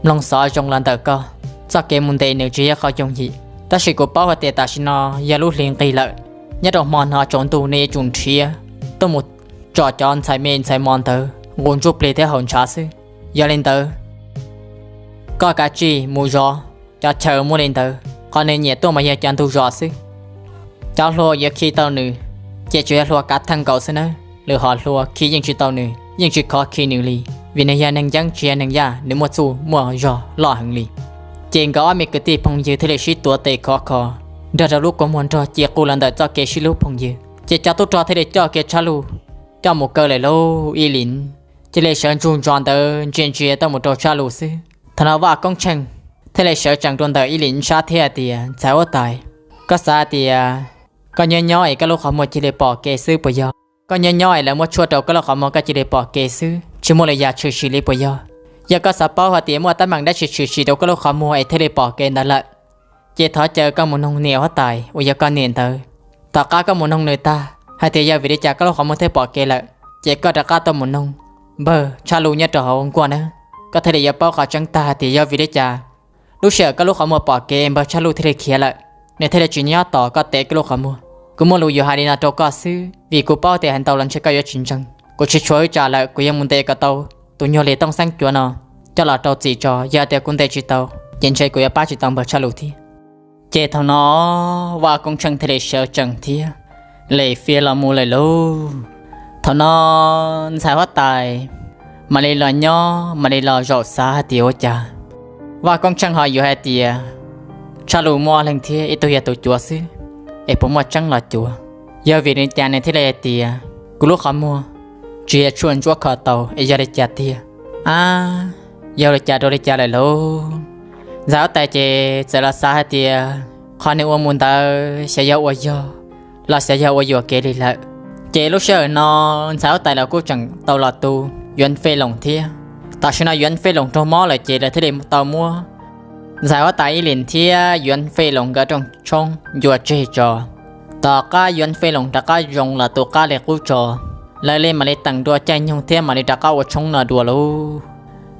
mloog xov zoo los ntawm koj. Txoj kev mus ntes nws tsis yog qhov yooj yim, tab sis kuv paub hais tias tam sim no yog lub hli nqig lawm. Nyob rau hmo no tsaus ntuj nej yuav tsum nrhiav tuaj mus tsom cov ntxhais me ntxhais mos ntawd nqus ntsuj plig thiab haus ntshav xwb. Yog li ntawd, koj kav tsij mus zov cov chaw muaj li ntawd, qhov nws nyiam tuaj mas yog cov ntug zos xwb. Cov hlua yuav khi tau nws ces tsuas yog hlua kav theej nkaus xwb nawb, lwm hom hlua khi yeej tsis tau nws, yeej tsis khov khi nws li, vim nws yog neeg yeeb tsis yog neeg yaj, nws muaj txuj muaj zog loj heev li. Ces nkawd ob me kwv tij phooj ywg thiaj li sib tuav tes khov kho nrog rau lub kua muag nrog ci quj los ntawm txoj kev sib hlub phooj ywg. Ces cov tub rog thiaj li coj kiag Tshaj Luj coj mus kaw lawm lauj. Ib lim cia li sawv ntsug ntso ntawd ntsia ntsia tuaj mus rau Tshaj Luj xwb. Thaum no Vaj Koob Tsheej thiaj li sawv tsees rau ntawm Ib Lim sab thiab hais tias, Ntxhais huab tais, koj xav hais tias koj nyob nyob es koj lub qhov muag cia li pom kev xwb puas yog? Koj nyob nyob es lawv muab tshuaj rau koj lub qhov muag koj cia li pom kev xwb tsis muaj lwm yam tshwm sim li puas yog? Yog koj xav paub hais tias muaj teeb meem dab tsi tshwm sim rau koj lub qhov muag es thiaj li pom kev ntawd lawm, ces thov caw koj mus noog niam huab tais uas yog koj niam ntawd. Tom qab koj mus noog nws tag hais tias yog vim li cas koj lub qhov muag thiaj pom kev lawm, ces koj rov qab tuaj mus noog npawg Tshaj Luj nyob rau hauv nkuaj nawb. Koj thiaj li yuav paub qhov tseeb tag hais tias yog vim li cas lub sij hawm koj lub qhov muag pom kev npawg Tshaj Luj thiaj li khiav lawm, nws thiaj li tsis nyob tos koj tev koj lub qhov muag. Kuv muaj lus yuav hais li no rau koj xwb vim kuv paub tias hais ntau los ntshe koj yuav tsis ntseeg. Kuv tsis tshuav wb tsam lawm, kuv yuav mus ntes kom tau tus nyuag Lis Tooj Xeeb cuav no coj los rau txim tso. Yog tias kuv ntes tsis tau ces ntshe kuv yuav pab tsis tau npawg Tshaj Luj thiab. Ces thaum no Vaj Koob Tsheej thiaj li sawv tsees thiab li fiav los mus lawm lauj. Thaum no ntxhais huab tais mam li los nyob mam li los zaum xav hais tias ua cas Vaj Koob Tsheej ho yuav hais tias Tshaj Luj muaj ob leeg thiab ib tug yog tus cuav xwb. es puas muaj tseeb los cuav. Yog vim li cas nws thiaj li hais tias, kuv lub qhov muag tsis yog tshuaj ntsuab kho tau es yog li cas tiag? Ab, yog li cas rau li cas lawm lauj? Ntxhais huab tais ces txawm los xav hais tias qhov nws ua mus ntawd xyov yog ua yog los xyov yog ua yuam kev li lawm. Ces lub sij hawm no ntxhais huab tais los kuj tseem tau los tu Yuav Fej Loos thiab. Tam sim no Yuav Fej Loos raug mob lawm ces lawv thiaj li tau muab ntxhais huab tais Ib Lis thiab Yuav Fej Loos nkawd rooj tshoob ncua tseg tso. Tom qab Yuav Fej Loos rov qab zoo los tu qab li qub tso, lawv li mam li teem dua caij nyoog thiab mam li rov qab ua tshoob no dua lauj.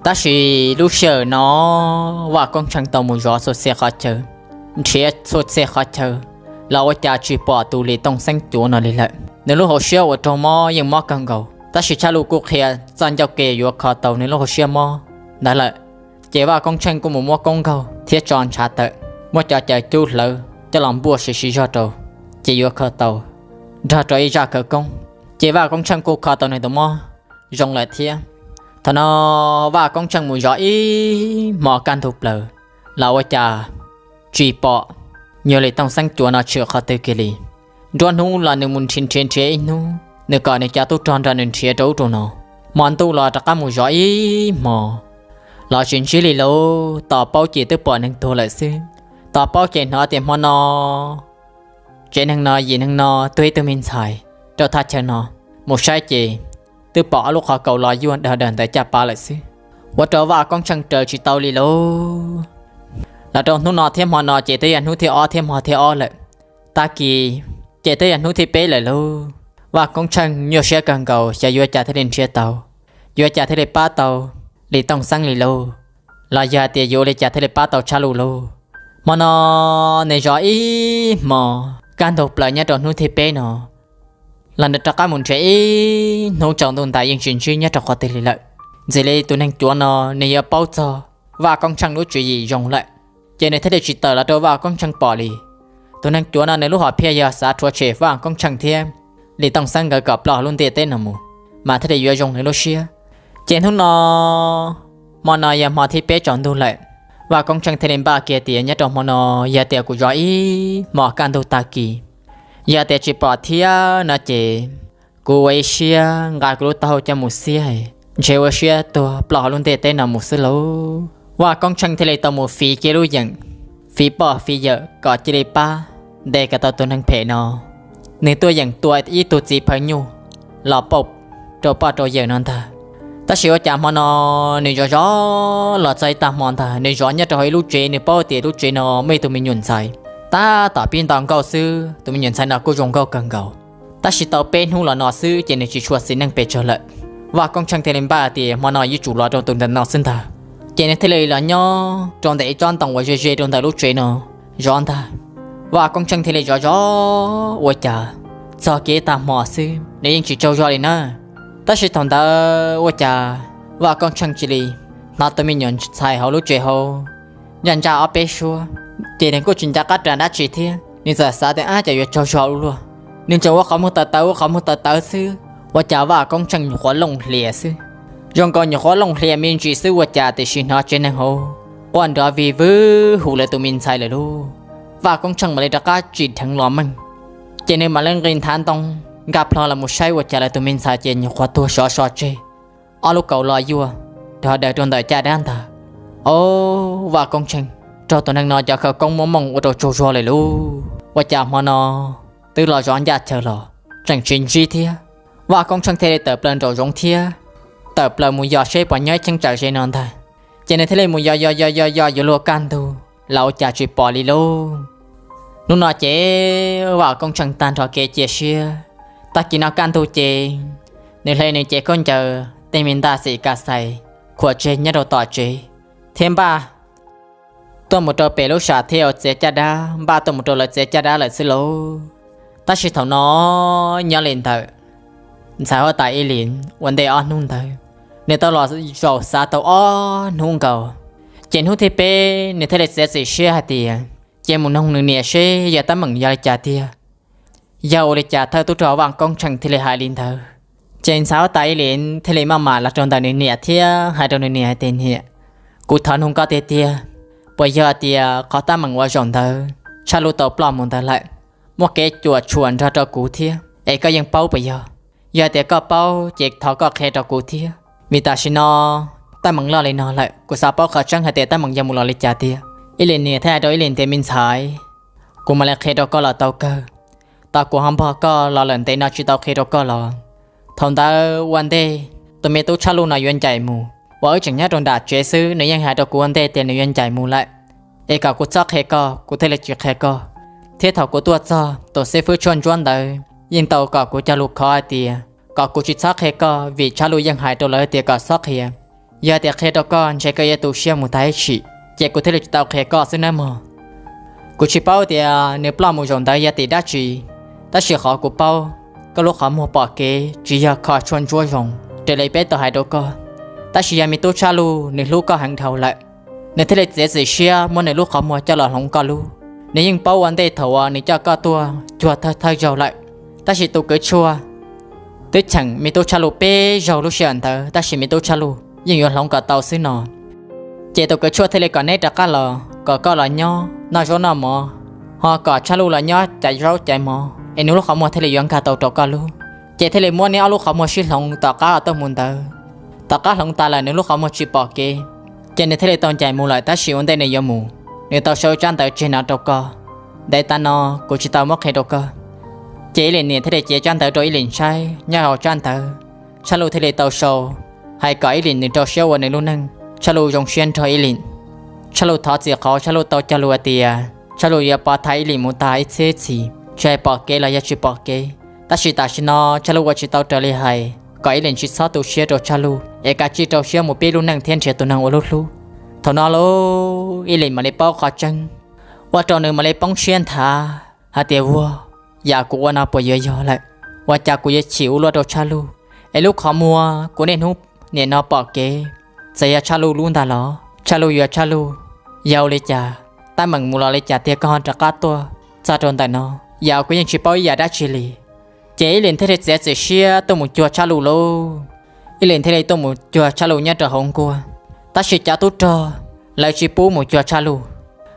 Tab sis lub sij hawm no Vaj Koob Tsheej tau mus zov txhua txhia qhov chaw, nrhiav txhua txhia qhov chaw los ua cas tsis pom tus Lis Tooj Xeeb cuav no li lawm. Nws lub hauv siab uas raug mob yeej mob kawg nkaus, tab sis tshaj lus kuj qhia txoj ncauj ke yuav kho tau nws lub hauv siab mob ntawd lawm. Ces Vaj Koob Tsheej kuj mus muab koob nkaug thiab tso ntshav tawm, muab cov caws cub hlawv coj los npuaj siv siv zog rau, ces yuav kho tau nrog rau ib zaj khawv koob. Ces Vaj Koob Tsheej kuj kho tau nws tus mob zoo lawm thiab. Thaum no Vaj Koob Tsheej mus zov ib hmos kaj ntug plaws los ua cas tsis pom nyuag Lis Tooj Xeeb cuav no tshwm qhov twg kiag li. Nruab hnub los nws mus nrhiav nrhiav nrhiav ib hnub, nws kom nws cov tub rog nrog nws nrhiav rau ub rau no. Hmo ntuj los rov qab mus zov ib hmos los tsis ntsib li lauj. Tos paub ces twb pom neeg tuag lawm xwb. Tos paub ces hnov tias hmo no tsev neeg no yim neeg no tuag ib tug me ntxhais rau thaj chaw no. Mus saib ces twb pom ob lub qhov kaus los yuag dawg dawg ntawm caj pas lawm xwb, ua rau Vaj Koob Tsheej raws tsis tau li lauj. Los rau hnub no thiab hmo no ces twb yog hnub thib ob thiab hmo thib ob lawm. Tag kis ces twb yog hnub thib peb lawm lauj. Vaj Koob Tsheej nyuaj siab kawg nkaus xyov yuav cas thiaj li nrhiav tau, yuav cas thiaj li pab tau Lis Tooj Xeeb li lauj, los yog hais tias yuav ua li cas thiaj li pab tau tshaj lus lauj. Hmo no nws zov ib hmos kaj ntug plaws nyob rau hnub thib peb no los nws rov qab mus nrhiav ib hnub tsaus ntuj ntais yeej tsis ntsib nyob rau qhov twg li lawm. Ntxim li tus neeg cuav no nws yuav paub txog Vaj Koob Tsheej lub tswv yim zoo lawm, ces nws thiaj li tsis tawm los rau Vaj Koob Tsheej pom li. Tus neeg cuav no nws lub hom phiaj yog xav rhuav tshem Vaj Koob Tsheej thiab Lis Tooj Xeeb nkawd kom ploj lub ntiaj teb no mus, mas thiaj li yuav zoo nws lub siab. Ces hnub no, hmo no yog hmo thib peb tsaus ntuj lawm, Vaj Koob Tsheej thiaj li npaj kiag tias nyob rau hmo no yog tias kuv zov ib hmos kaj ntug tag kis, yog tias tsis pom thiab no ces kuv ua ib siab nqa kuv lub taub hau coj mus xiab, ntshe ua siab tuag ploj hauv lub ntiaj teb no mus xwb lauj. Vaj Koob Tsheej thiaj li tau mus fiv kiag lub yeem, fiv poj fiv yawm kom cia li pab ntes kom tau tus neeg phem no, nws tuaj yeem tua ib tug txiv phaw nyuj los pauj rau poj rau yawm no ntag. Tab sis ua cas hmo no nws zov zov los txog ib tag hmo ntag, nws zov nyob rau hauv ib lub tsev, nws paub tias lub tsev no muaj ib tug me nyuam ntxhais tab tom pib nto nkauj xwb, tus me nyuam ntxhais no kuj zoo nkauj kawg nkaus. Tab sis tau peb hnub los no xwb ces nws tsis tshua xis neej pes tsawg lawm. Vaj Koob Tsheej thiaj li npaj tias hmo no yuav tsum los rau tus ntawm no xwb ntag. Ces nws thiaj li los nyob rau ntawm ib tsob ntoo uas ze ze rau ntawm lub tsev no zov ntag. Vaj Koob Tsheej thiaj li zov zov ua cas txog kiag ib tag hmo xwb nws yeej tsis tsaug zog li na. Tab sis thaum ntawd ua cas Vaj Koob Tsheej cia li hnov tus me nyuam ntxhais hauv lub tsev hauv ntsaj ntsaj ob peb suab, ces nws kuj tsis nco qab ras dab tsi thiab, nws txawm xav tias ab cas yuav tsaug zog ua luaj. Nws tseem ua qhov muag tawv tawv ua qhov muag tawv tawv xwb, ua cas Vaj Koob Tsheej nyuam qhuav looj hlias xwb. Zoo nkaus nyuam qhuav looj hlias me ntsis xwb ua cas tiam sis hnov tsev neeg hauv quaj nrov vig vwg hu lawv tus me ntxhais lawm lauj. Vaj Koob Tsheej mam li rov qab tsim dheev los meej, ces nws mam li nqis nthav ntoo nkag plho los mus saib ua cas lawv tus me ntxhais ces nyuam qhuav tuag sov so tseg, ob lub kaus los yuag dog daws rau ntawm caj dab ntag. Au, Vaj Koob Tsheej, raug tus neeg no cov khawv koob muab mooj ua rau tsaug zog lawm lauj. Ua cas hmo no twb los zov ncaj chaw los tseem tsis ntsib thiab. Vaj Koob Tsheej thiaj li tawm plaws nraum zoov thiab tawm plaws mus yos seb puas nyob ib cheeb tsam ze no ntag. Ces nws thiaj li mus yos yos yos yos yos yuav luag kaj ntug los ua cas tsis pom li lauj. Hnub no ces Vaj Koob Tsheej tag nrho kev cia siab. Tag kis no kaj ntug ces nws hle nws cev khaub ncaws tej me ntaj xim ka xais khuam tseg nyob rau tom tsev, thiab npaj tuaj mus rau pem lub sam thiaj ua txiav caj dab, npaj tuaj mus rau lawv txiav caj dab lawm xwb lauj. Tab sis thaum no nyob li ntawm ntxhais huab tais Ib Lis ua ntej ob hnub ntawd, nws tau los zaum xav tau ob hnub nkaus, ces hnub thib peb nws thiaj li txiav txim siab hais tias cia mus noog nws niam seb yog teeb meem yog li cas tiag. Yog ua li cas thawj tub rog Vaj Koob Tsheej thiaj li hais li ntawd? Ces ntxhais huab tais Ib Lis thiaj li maj mam los rau ntawm nws niam thiab hais rau nws niam hais tias, niam, kuv thov noog koj tiag tiag, puas yog tias qhov teeb meem ua zaum ntawd tshaj lub tau ploj mus ntawd lawm? muaj kev cuam tshuam nrog rau kuv thiab es koj yeej paub puas yog? Yog tias koj paub ces thov koj qhia rau kuv thiab, vim tam sim no teeb meem loj li no lawm kuv xav paub qhov tseeb hais tias teeb meem yog mus los li cas tiag. Ib Lim niam thiaj hais rau Ib Lim tias, me ntxhais, kuv mam li qhia rau koj los tau kawg. Tau kuv ho npog koj los lawm ntev no tsis tau qhia rau koj los. Thaum ntawd ua ntej tus me tub Tshaj Luj no yuav ncaim mus, uas wb tseem nyob rau nram tsev xwb, nws yeej hais rau kuv ua ntej tias nws yuav ncaim mus lawm, es kom kuv txhob qhia koj, kuv thiaj li tsis qhia koj. Thiab thaum kuv tuaj txog tus xib fwb tshuaj ntsuab ntawd yeej tau kom kuv cog lus khov hais tias kom kuv tsis txhob qhia koj, vim Tshaj Luj yeej hais rau lawv tias kom txhob qhia. Yog tias qhia rau koj ntshe koj yuav tu siab mus tag ib tshim, ces kuv thiaj li tsis tau qhia koj xwb nawb mog. Kuv tsis paub tias nws ploj mus zaum ntawd yog tim dab tsi, tab sis qhov kuv paub, koj lub qhov muag pom kev tsis yog kho tshuaj ntsuab zoo raws li peb tau hais rau koj, tab sis yog me tub Tshaj Luj nws hlub koj heev dhau lawm, nws thiaj li txiav txim siab muab nws lub qhov muag coj los hloov koj lub. Nws yeej paub ua ntej thaum uas nws coj koj tuaj cuag thawj thawj zaug lawm, tab sis tus kwv tshuaj twb cheem me tub Tshaj Luj peb zaug lub sij hawm ntawd, tab sis me tub Tshaj Luj yeej yuav hloov kom tau xwb no. Ces tus kwv tshuaj thiaj li kom neb rov qab los, kom koj los nyob noj zaub noj mov, ho kom Tshaj Luj los nyob caiv zaub caiv mov es nws lub qhov muag thiaj li yuav nkag tau rau koj lub. Ces thiaj li muab neb ob lub qhov muag sib hloov tom qab uas tuaj mus ntawd. Tom qab hloov tas lawm nws lub qhov muag tsis pom kev, ces nws thiaj li tau ncaim mus lawm, tab sis ua ntej nws yuav mus, nws tau sau tsab ntawv tseg no rau koj. Ntawv tas no kuv tsis tau muab qhia rau koj. Ces Ib Lim niam thiaj li cev tsab ntawv rau Ib Lim saib, nyob hauv tsab ntawv Tshaj Luj thiaj li tau sau hais kom Ib Lim nws rau siab ua nws lub neej, Tshaj Luj zoo siab nrog Ib Lim. Tshaj Luj thov txim qhov Tshaj Luj tau cog lus hais tias Tshaj Luj yuav pov thaiv Ib Lim mus tag ib txhiab txhis, tsis hais pom kev los yog tsis pom kev. Tab sis tam sim no Tshaj Luj ua tsis tau raws li hais, kom Ib Lim tsis txhob tu siab rau Tshaj Luj es kav tsij rau siab mus pib lub neej thiab nrhiav tus neeg ua lub hlub. Thaum no lauj, Ib Lim mam li paub qhov tseeb, ua rau nws mam li poob siab nthav hais tias, ua, yam kuv ua no puas yuav yog lawm? Ua cas kuv yuav chim ua luaj rau Tshaj Luj, es lub qhov muag kuv niaj hnub nim no pom kev, txawm yog Tshaj Luj lub ntag los? Tshaj Luj yuav Tshaj Luj, yog ua li cas, teeb meem mus los li cas tiag koj ho rov qab tuaj txog rau ntawm no? Yam kuv yeej tsis paub ib yam dab tsi li. Ces Ib Lim thiaj li txiav txim siab tuaj mus cuag Tshaj Luj lauj. Ib Lim thiaj li tuaj mus cuag Tshaj Luj nyob rau hauv nkuaj, tab sis cov tub rog lawv tsis pub mus cuag Tshaj Luj.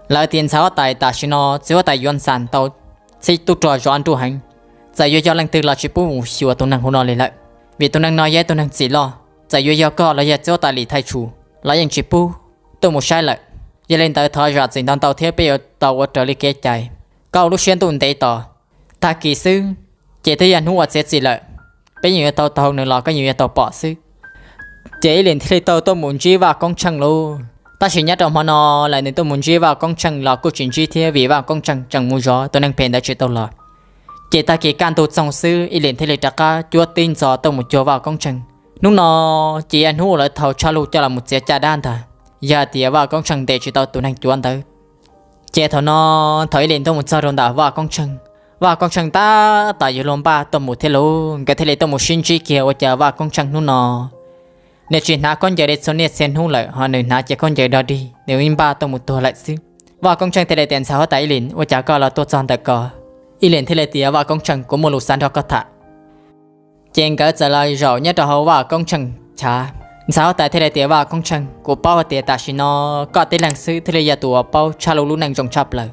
Lawv tias ntxhais huab tais tam sim no txiv huab tais yuav ntxas tau txhij tub rog zov nruj heev, txawm yuav yog leej twg los tsis pub mus xyuas tus neeg hauv no li lawm, vim tus neeg no yog ib tug neeg txim loj. Txawm yuav yog koj los yog txiv huab tais Lis Thaj Tshum los yeej tsis pub tuaj mus saib lawm. Yog li ntawd thov zam txim ntau ntau thiab peb yuav tau ua raws li kev cai. Koj ua lub siab ntuj ntev tos, tag kis xwb ces twb yog hnub uas txiav txim lawm, peb yeej yuav tau taug nws los koj yeej yuav tau pom xwb. Ces Ib Lim thiaj li tau tuaj mus ntsib Vaj Koob Tsheej lauj. Tab sis nyob rau hmo no lawm nws tuaj mus ntsib Vaj Koob Tsheej los kuj tsis ntsib thiab, vim Vaj Koob Tsheej tseem mus zov tus neeg phem ntawd tsis tau los. Ces tag kis kaj ntug txoog xwb Ib Lim thiaj li rov qab cuab tib ntxov tuaj mus cuag Vaj Koob Tsheej. Hnub no ces yog hnub uas lawv thau Tshaj Luj coj los mus txiav caj dab ntag, yog tias Vaj Koob Tsheej ntes tsis tau tus neeg cuav ntawd. Ces thaum no, thaum Ib Lim tuaj mus txog rau ntawm Vaj Koob Tsheej, Vaj Koob Tsheej tab tom yuav luag npaj tuaj mus thiab lauj, nkawd thiaj li tuaj mus sib ntsib kiag ua cas Vaj Koob Tsheej hnub no nws tsis hnav khaub ncaws li txhua niaj txhia hnub lawm, ho nws hnav cev khaub ncaws dog dig, nws yeej npaj tuaj mus tuag lawm xwb. Vaj Koob Tsheej thiaj li tias, ntxhais huab tais Ib Lim, ua cas koj los tuaj txog ntawm ko? Ib Lim thiaj li tias, Vaj Koob Tsheej, kuv muaj lus xav nrog koj tham. Ces nkawd txawm los zaum nyob rau hauv Vaj Koob Tsheej chav. Ntxhais huab tais thiaj li tias, Vaj Koob Tsheej, kuv paub hais tias tam sim no koj tib leeg xwb thiaj li yog tus uas paub Tshaj Luj lub neej zoo tshaj plaws.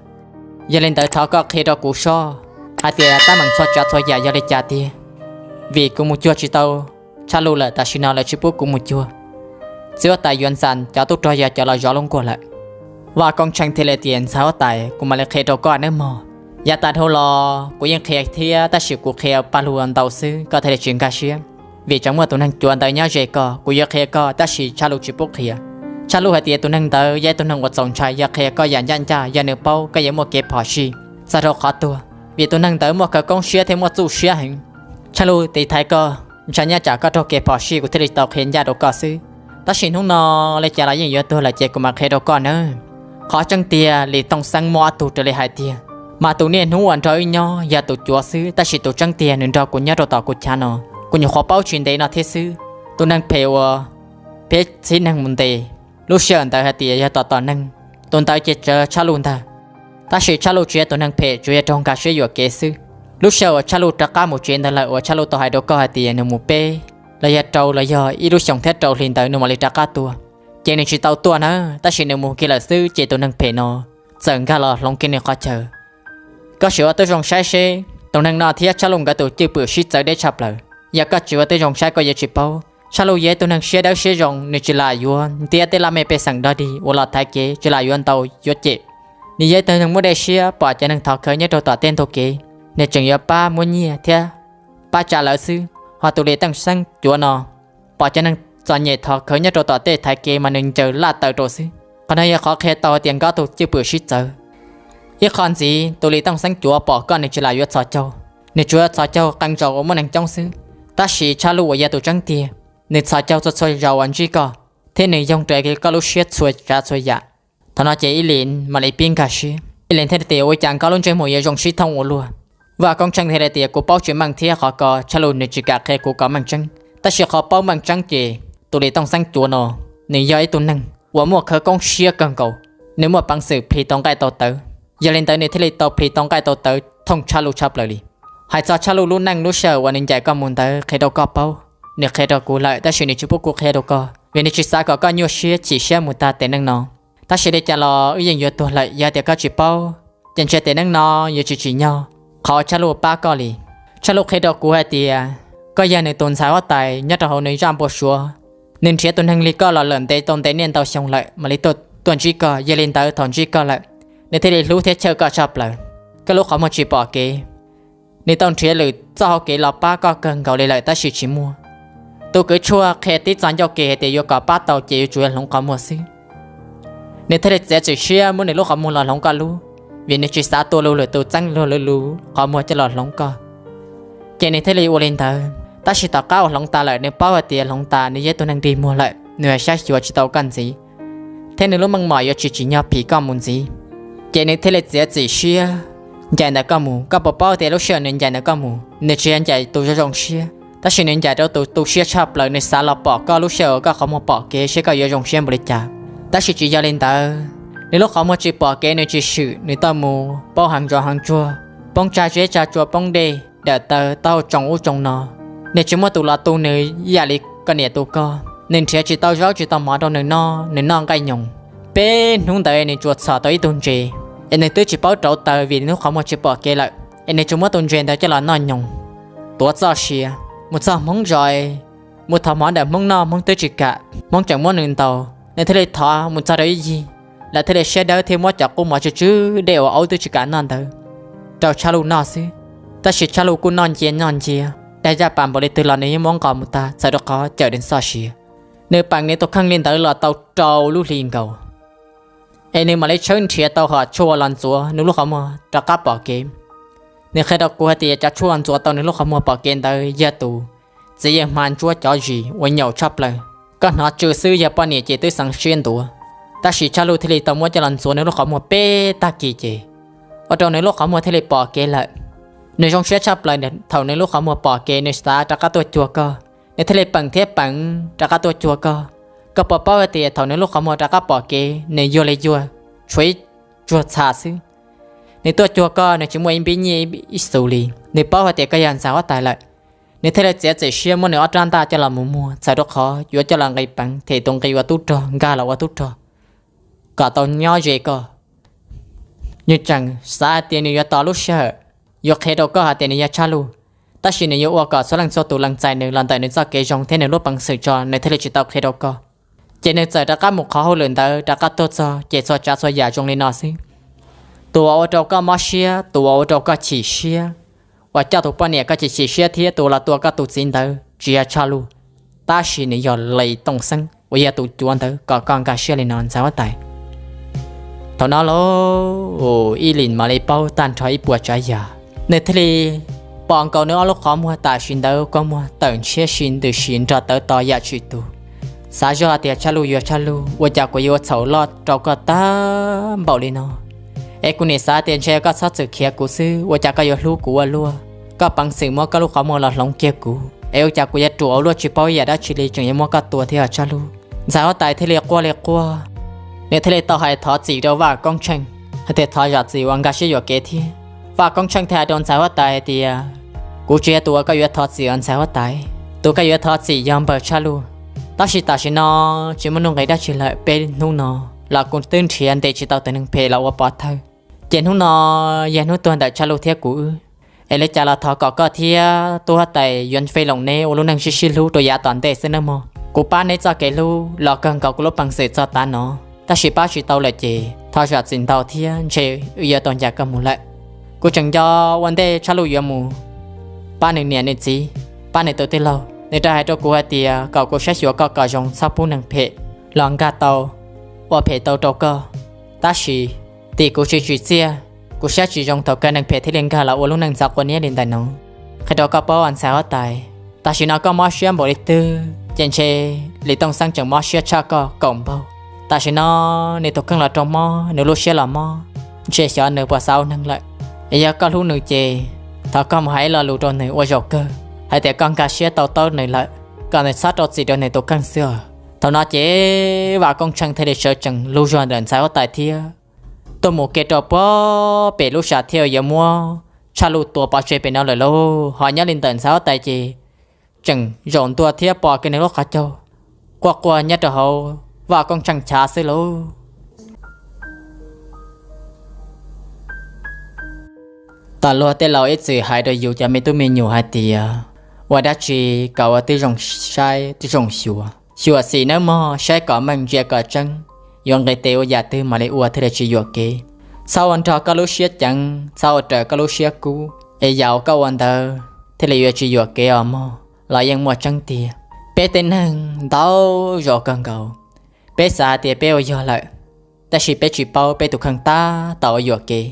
Yog li ntawd thov koj qhia rau kuv sob hais tias teeb meem txhua tsav txhua yam yog li cas tiag, vim kuv mus cuag tsis tau Tshaj Luj lawm, tam sim no lawv tsis pub kuv mus cuag. Txiv huab tais yuav ntxas cov tub rog yog cov los zov lub nkuaj lawm. Vaj Koob Tsheej thiaj li tias, ntxhais huab tais, kuv mam li qhia rau koj nawb mog. Yav tas dhau los kuv yeej qhia thiab, tab sis kuv qhia paj lug ntau xwb, koj thiaj li tsis nkag siab. Vim tseem muaj tus neeg cuav ntawd nyob ze koj, kuv yuav qhia koj tab sis Tshaj Luj tsis pub qhia. Tshaj Luj hais tias tus neeg ntawd yog ib tug neeg uas txaus ntshai, yog qhia koj yam ncaj ncaj yog nws paub koj yuav muaj kev phom sij txog rau qhov tuag, vim tus neeg ntawd muaj khawv koob siab thiab muaj txuj siab heev. Tshaj Luj tiv thaiv koj, ntshai nyob tsam koj raug kev phom sij kuv thiaj li tau qhia ncaj rau koj xwb. Tab sis hnub no li cas los yeej yuav tuag lawm ces kuv mam qhia rau koj nawb. Qhov tseeb tiag Lis Tooj Xeeb muaj ob tug raws li hais tiag, mas tus niaj hnub uas nrog wb nyob yog tus cuav xwb, tab sis tus tseeb tiag nws nrog kuv nyob rau tom kuv chav no, kuv nyuam qhuav paub tsis ntev no thiab xwb. Tus neeg phem uas peb txhib neeg mus ntes, lub sij hawm ntawd hais tias yog tom tom neeg, tus ntawd ces tsuas Tshaj Luj ntag. Tab sis Tshaj Luj tsis yog tus neeg phem, tsuas yog raug nkag siab yuam kev xwb. Lub sij hawm uas Tshaj Luj rov qab mus tsev ntawd lawm uas Tshaj Luj tau hais rau koj hais tias nws mus peb los yog rau los yog ib lub xyoos thiab rau hli ntawd nws mam li rov qab tuaj, ces nws tsis tau tuaj na, tab sis nws mus kiag lawm xwb ces tus neeg phem no txawm nkag los hloov kiag nws qhov chaw. Koj sim ua tib zoo saib seb tus neeg no thiab Tshaj Luj nkawd tus cwj pwm sib txawv deb tshaj plaws. Yog koj tsis ua tib zoo saib koj yuav tsis paub. Tshaj Luj yog ib tug neeg siab dawb siab zoo, nws tsis lam yuav ntiab tej laj mej pej xeem dog dig uas los thaiv kev, tsis lam yuav ntaus yuav cem. Nws yog ib tug neeg muaj dej siab, pom cov neeg thov khawv nyob rau tom tej ntug kev, nws tseem yuav pab muab nyiaj thiab pab tsa lawv xwb. Ho tus Lis Tooj Xeeb Cuav no, pom cov neeg txom nyem thov khawv nyob rau tom tej thaiv kev mas nws ncaws laj taw rau xwb. Qhov no yog qhov qhia tau hais tias nkawd tus cwj pwm sib txawv. Ib qho ntxiv, tus Lis Tooj Xeeb Cuav pom koj nws tsis lam yuav txhos caug, nws tsuas yuav txhos caug qee zaus uas muaj neeg coob xwb. Tab sis Tshaj Luj uas yog tus tseeb tiag, nws txhos caug txhua txhua zaus uas ntsib koj, thiab nws yoog raws koj lub siab txhua tsav txhua yam. Thaum no ces Ib Lis mam li pib nkag siab, Ib Lis thiaj tias, ua cas nkawd lub ntsej muag yuav zoo sib thooj ua luaj? Vaj Koob Tsheej thiaj li tias, kuv paub tsis meej thiab qhov ko Tshaj Luj nws tsis kam qhia kuv kom meej tseeb, tab sis qhov paub meej tseeb ces tus Lis Tooj Xeeb Cuav no, nws yog ib tug neeg uas muaj khawv koob siab kawg nkaus, nws muaj peev xwm plhis tau nqaij tau tawv. Yog li ntawd nws thiaj li tau plhis tau nqaij tau tawv thooj Tshaj Luj tshaj plaws li. Hais txog Tshaj Luj lub neej lub sij hawm uas nws ncaim koj mus ntawd qhia rau koj paub, nws qhia rau kuv lawm tab sis nws tsis pub kuv qhia rau koj, vim nws tsis xav kom koj nyuaj siab chim siab mus tag tiam neej no. Tab sis li cas los wb yeej yuav tuag lawm, yog tias koj tsis paub, ces ntshe tiam neej no yuav tsis tsim nyog qhov Tshaj Luj pab koj li. Tshaj Luj qhia rau kuv hais tias koj yog nws tus ntxhais huab tais nyob rau hauv nws zaj npau suav. Nws nrhiav tus neeg li koj los lawm ntev tau ntev niaj ntau xyoo lawm mam li tuaj ntsib koj, yog li ntawd thaum ntsib koj lawm, nws thiaj li hlub thiab chawj koj tshaj plaws. Koj lub qhov muag tsis pom kev, nws tau nrhiav lwm txoj hauv kev los pab koj kawg nkaus li lawm tab sis tsis muaj. Tus kwv tshuaj qhia tib txoj ncauj ke hais tias yuav kom pab tau ces yuav tsum yog hloov qhov muag xwb. Nws thiaj li txiav txim siab muab nws lub qhov muag los hloov koj lub, vim nws tsis xav tua luag lwm tus txeeb luag lwm lub qhov muag coj los hloov koj. Ces nws thiaj li ua li ntawd. Tab sis tom qab uas hloov tas lawm, nws paub hais tias hloov tas nws yog tus neeg dig muag lawm, nws hais saib xyuas tsis tau koj ntxiv, thiab nws lub meej mom yuav tsis tsim nyog phim koj mus ntxiv. Ces nws thiaj li txiav txim siab ncaim ntawm koj mus. Koj puas paub tias lub sij hawm nws ncaim ntawm koj mus, nws tsis yog ncaim tus zoo zoo siab, tab sis nws ncaim rau tus tu siab tshaj plaws, nws xav los pom koj lub sij hawm uas koj qhov muag pom kev seb koj yuav zoo siab npaum li cas. Tab sis tsis yog li ntawd, nws lub qhov muag tsis pom kev, nws tsis swm, nws tau mus paub heev zov heev tsuag, poob tsag zeb tsag tsua, poob dej dawm taw, taub hau tsoo ub tsoo no. Nws tsis muaj tus los tu nws ib yam li koj niam tu koj. Nws nrhiav tsis tau zaub tsis tau mov rau nws noj, nws noj nqaij nyoos. Peb hnub ntawd nws tsuas txhom tau ib tug ntses, es nws twb tsis paub rauv taws vim nws lub qhov muag tsis pom kev lawm, es nws tsuas muab tus ntses ntawd coj los noj nyoos, tuav txoj sia. Mus txog Hmoob zos, mus thov mov ntawm Hmoob noj, Hmoob twb tsis kam, Hmoob tseem muab nws ntaus. Nws thiaj li thov mus txog rau ib yig, lawv thiaj li siab dawb thiab muab cov qub mov tsw tsw dej uas aub twb tsis kam noj ntawd rau Tshaj Luj noj xwb. Tab sis Tshaj Luj kuj noj ncia noj ncia, dag zaj pas npaum li twg los nws yeej muab nqos mus tag txawm rau qhov cawm nws txoj sia. Nws peem nws tus kheej li ntawd los tau rau lub hli nkaus, es nws mam li tshawb nrhiav tau hom tshuaj los ntxuav nws lub qhov muag rov qab pom kev. Nws qhia rau kuv hais tias cov tshuaj ntxuav tau nws lub qhov muag pom kev ntawd yog tus txiv yawg hma ntsuab cov zis uas nyaum tshaj plaws. Koj hnov tsw xwb yog poj niam ces twb xeev siab ntuav. Tab sis Tshaj Luj thiaj li tau muab coj los ntxuav nws lub qhov muag peb tag kis ces ua rau nws lub qhov muag thiaj li pom kev lawm. Nws zoo siab tshaj plaws thaum nws lub qhov muag pom kev, nws xav rov qab tuaj cuag koj. Nws thiaj li peem thiab peem rov qab tuaj cuag koj. Koj puas paub hais tias thaum nws lub qhov muag rov qab pom kev, nws yuag li yuag, tshuav ib tsuag txha xwb. Nws tuaj cuag koj, nws tsis muaj ib npib nyiaj ib xus li. Nws paub hais tias koj yog ntxhais huab tais lawm, nws thiaj li txiav txim siab muab nws ob rab ntaj coj los mus muag txhawm rau qhov yuav coj los nqis peev, them tus nqi ua tub rog, nkag los ua tub rog, kom tau nyob ze koj. Nws tseem xav hais tias nws yuav tos lub sij hawm yuav qhia rau koj hais tias nws yog Tshaj Luj, tab sis nws yuav ua kom txhua leej txhua tus lees txais nws los ntawm nws txoj kev zoo thiab nws lub peev xwm tso, nws thiaj li tsis tau qhia rau koj. Ces nws txawm rov qab mus qhov hauj lwm ntawd rov qab tuaj txog ces txhua tsav txhua yam zoo li no xwb. Tus uas ua rau koj mob siab, tus uas ua rau koj chim siab, uas coj tus poj niam koj chim chim siab thiab tus uas los tua koj tus txiv ntawd tsis yog Tshaj Luj, tab sis nws yog Lis Tooj Xeeb uas yog tus cuav ntawd kom koj nkag siab li no ntxhais huab tais. Thaum no lauj, Ib Lis mam li paub tag nrho ib puas tsav yam. Nws thiaj li pom nkaus nws ob lub qhov muag tam sim ntawd kua muag tawm ntshiab si ntws si nrog tawv to yam tsis tus. Xav zoj tias Tshaj Luj yuav Tshaj Luj, ua cas kuv yuav ua txhaum loj rau koj tag npaum li no? Es kuv nim xav tias ntshe koj txhob txwm khiav kuv xwb, ua cas koj yuav hlub kuv ua luaj? Koj peev xwm muab koj lub qhov muag los hloov kiag kuv, es ua cas kuv yuav ruam ua luaj tsis paub yam dab tsi li tseem yuav muab koj tua thiab Tshaj Luj? Ntxhais huab tais thiaj li quaj li quaj. Nws thiaj li tau hais thov txim rau Vaj Koob Tsheej hais tias thov zam txim uas nkag siab yuam kev thiab. Vaj Koob Tsheej thiaj hais rau ntxhais huab tais hais tias, kuv tsis yog tus uas koj yuav thov txim os ntxhais huab tais. Tus koj yuav thov txim yog npawg Tshaj Luj. Tab sis tam sim no tsis muaj nuj nqis dab tsi lawm, peb hnub no los kuv twb nrhiav ntes tsis tau tus neeg phem los ua pov thawj. Ces hnub no yog hnub tuag ntawm Tshaj Luj thiab kuv wb, es li cas los thov kom koj thiab tub huab tais yuav fej loos neb ua lub neej sib sib hlub rau yav tom ntej xwb nawb mog. Kuv pab neb txoj kev hlub los kawg nkaus kuv lub peev xwm txog tav no, tab sis pab tsis tau lawm ces thov zam txim ntau thiab ntshe wb yuav tau ncaim koj mus lawm. Kuv tseem nco ua ntej Tshaj Luj yuav mus pab nws niam nws txiv, pab nws tus tij laug, nws rov hais rau kuv hais tias kom kuv saib xyuas koj kom zoo, txhob pub neeg phem los nkag tau, ua phem tau rau koj. Tab sis tim kuv tsis tsim txiaj, kuv saib tsis zoo thaum kawg neeg phem thiaj li nkag los ua lub neej ntxhov quav niab li ntawm no. Qhia rau koj paub ntxhais huab tais, tam sim no koj mob siab npaum li twg ces ntshe Lis Tooj Xeeb tseem mob siab tshaj koj kaum npaug. Tam sim no nws tus kheej los raug mob, nws lub siab los mob, ntshe xyov nws puas xav ua neeg lawm. Es yog koj hlub nws ces thov koj mus hais ib lo lus rau nws ua zaum kawg hais tias koj nkag siab tau taub nws lawm, kom nws txhob rau txim rau nws tus kheej xwb os. Thaum no ces Vaj Koob Tsheej thiaj li sawv tsees lug zog ntawm ntxhais huab tais thiab tuaj mus ke rau puag pem lub sam thiaj yuav muab Tshaj Luj tua pov tseg pem no lawm lauj. Ho nyob li ntawm ntxhais huab tais ces tseem zaum ntua thiab pom kiag nws lub qhov caug quaj quaj nyob rau hauv Vaj Koob Tsheej chav xwb lauj. Tam luag tej laus ib txwm hais rau yus cov me tub me nyuam hais tias ua dab tsi kom ua tib zoo saib tib zoo xyuas, xyuam xim nawb mog, saib kom meej ntsia kom tseeb, yuav nqis tes ua yam twg mam li ua thiaj li tsis yuam kev. Txhob ua nrog koj lub siab ceev, txhob ua raws koj lub siab kub, es yam uas koj ua ntawd thiaj li yuav tsis yuam kev os mog. Los yeej muaj tseeb tiag, peb tej neeg ntau zaus kawg nkaus, peb xav hais tias peb ua yog lawm, tab sis peb tsis paub peb tus kheej tab tom ua yuam kev.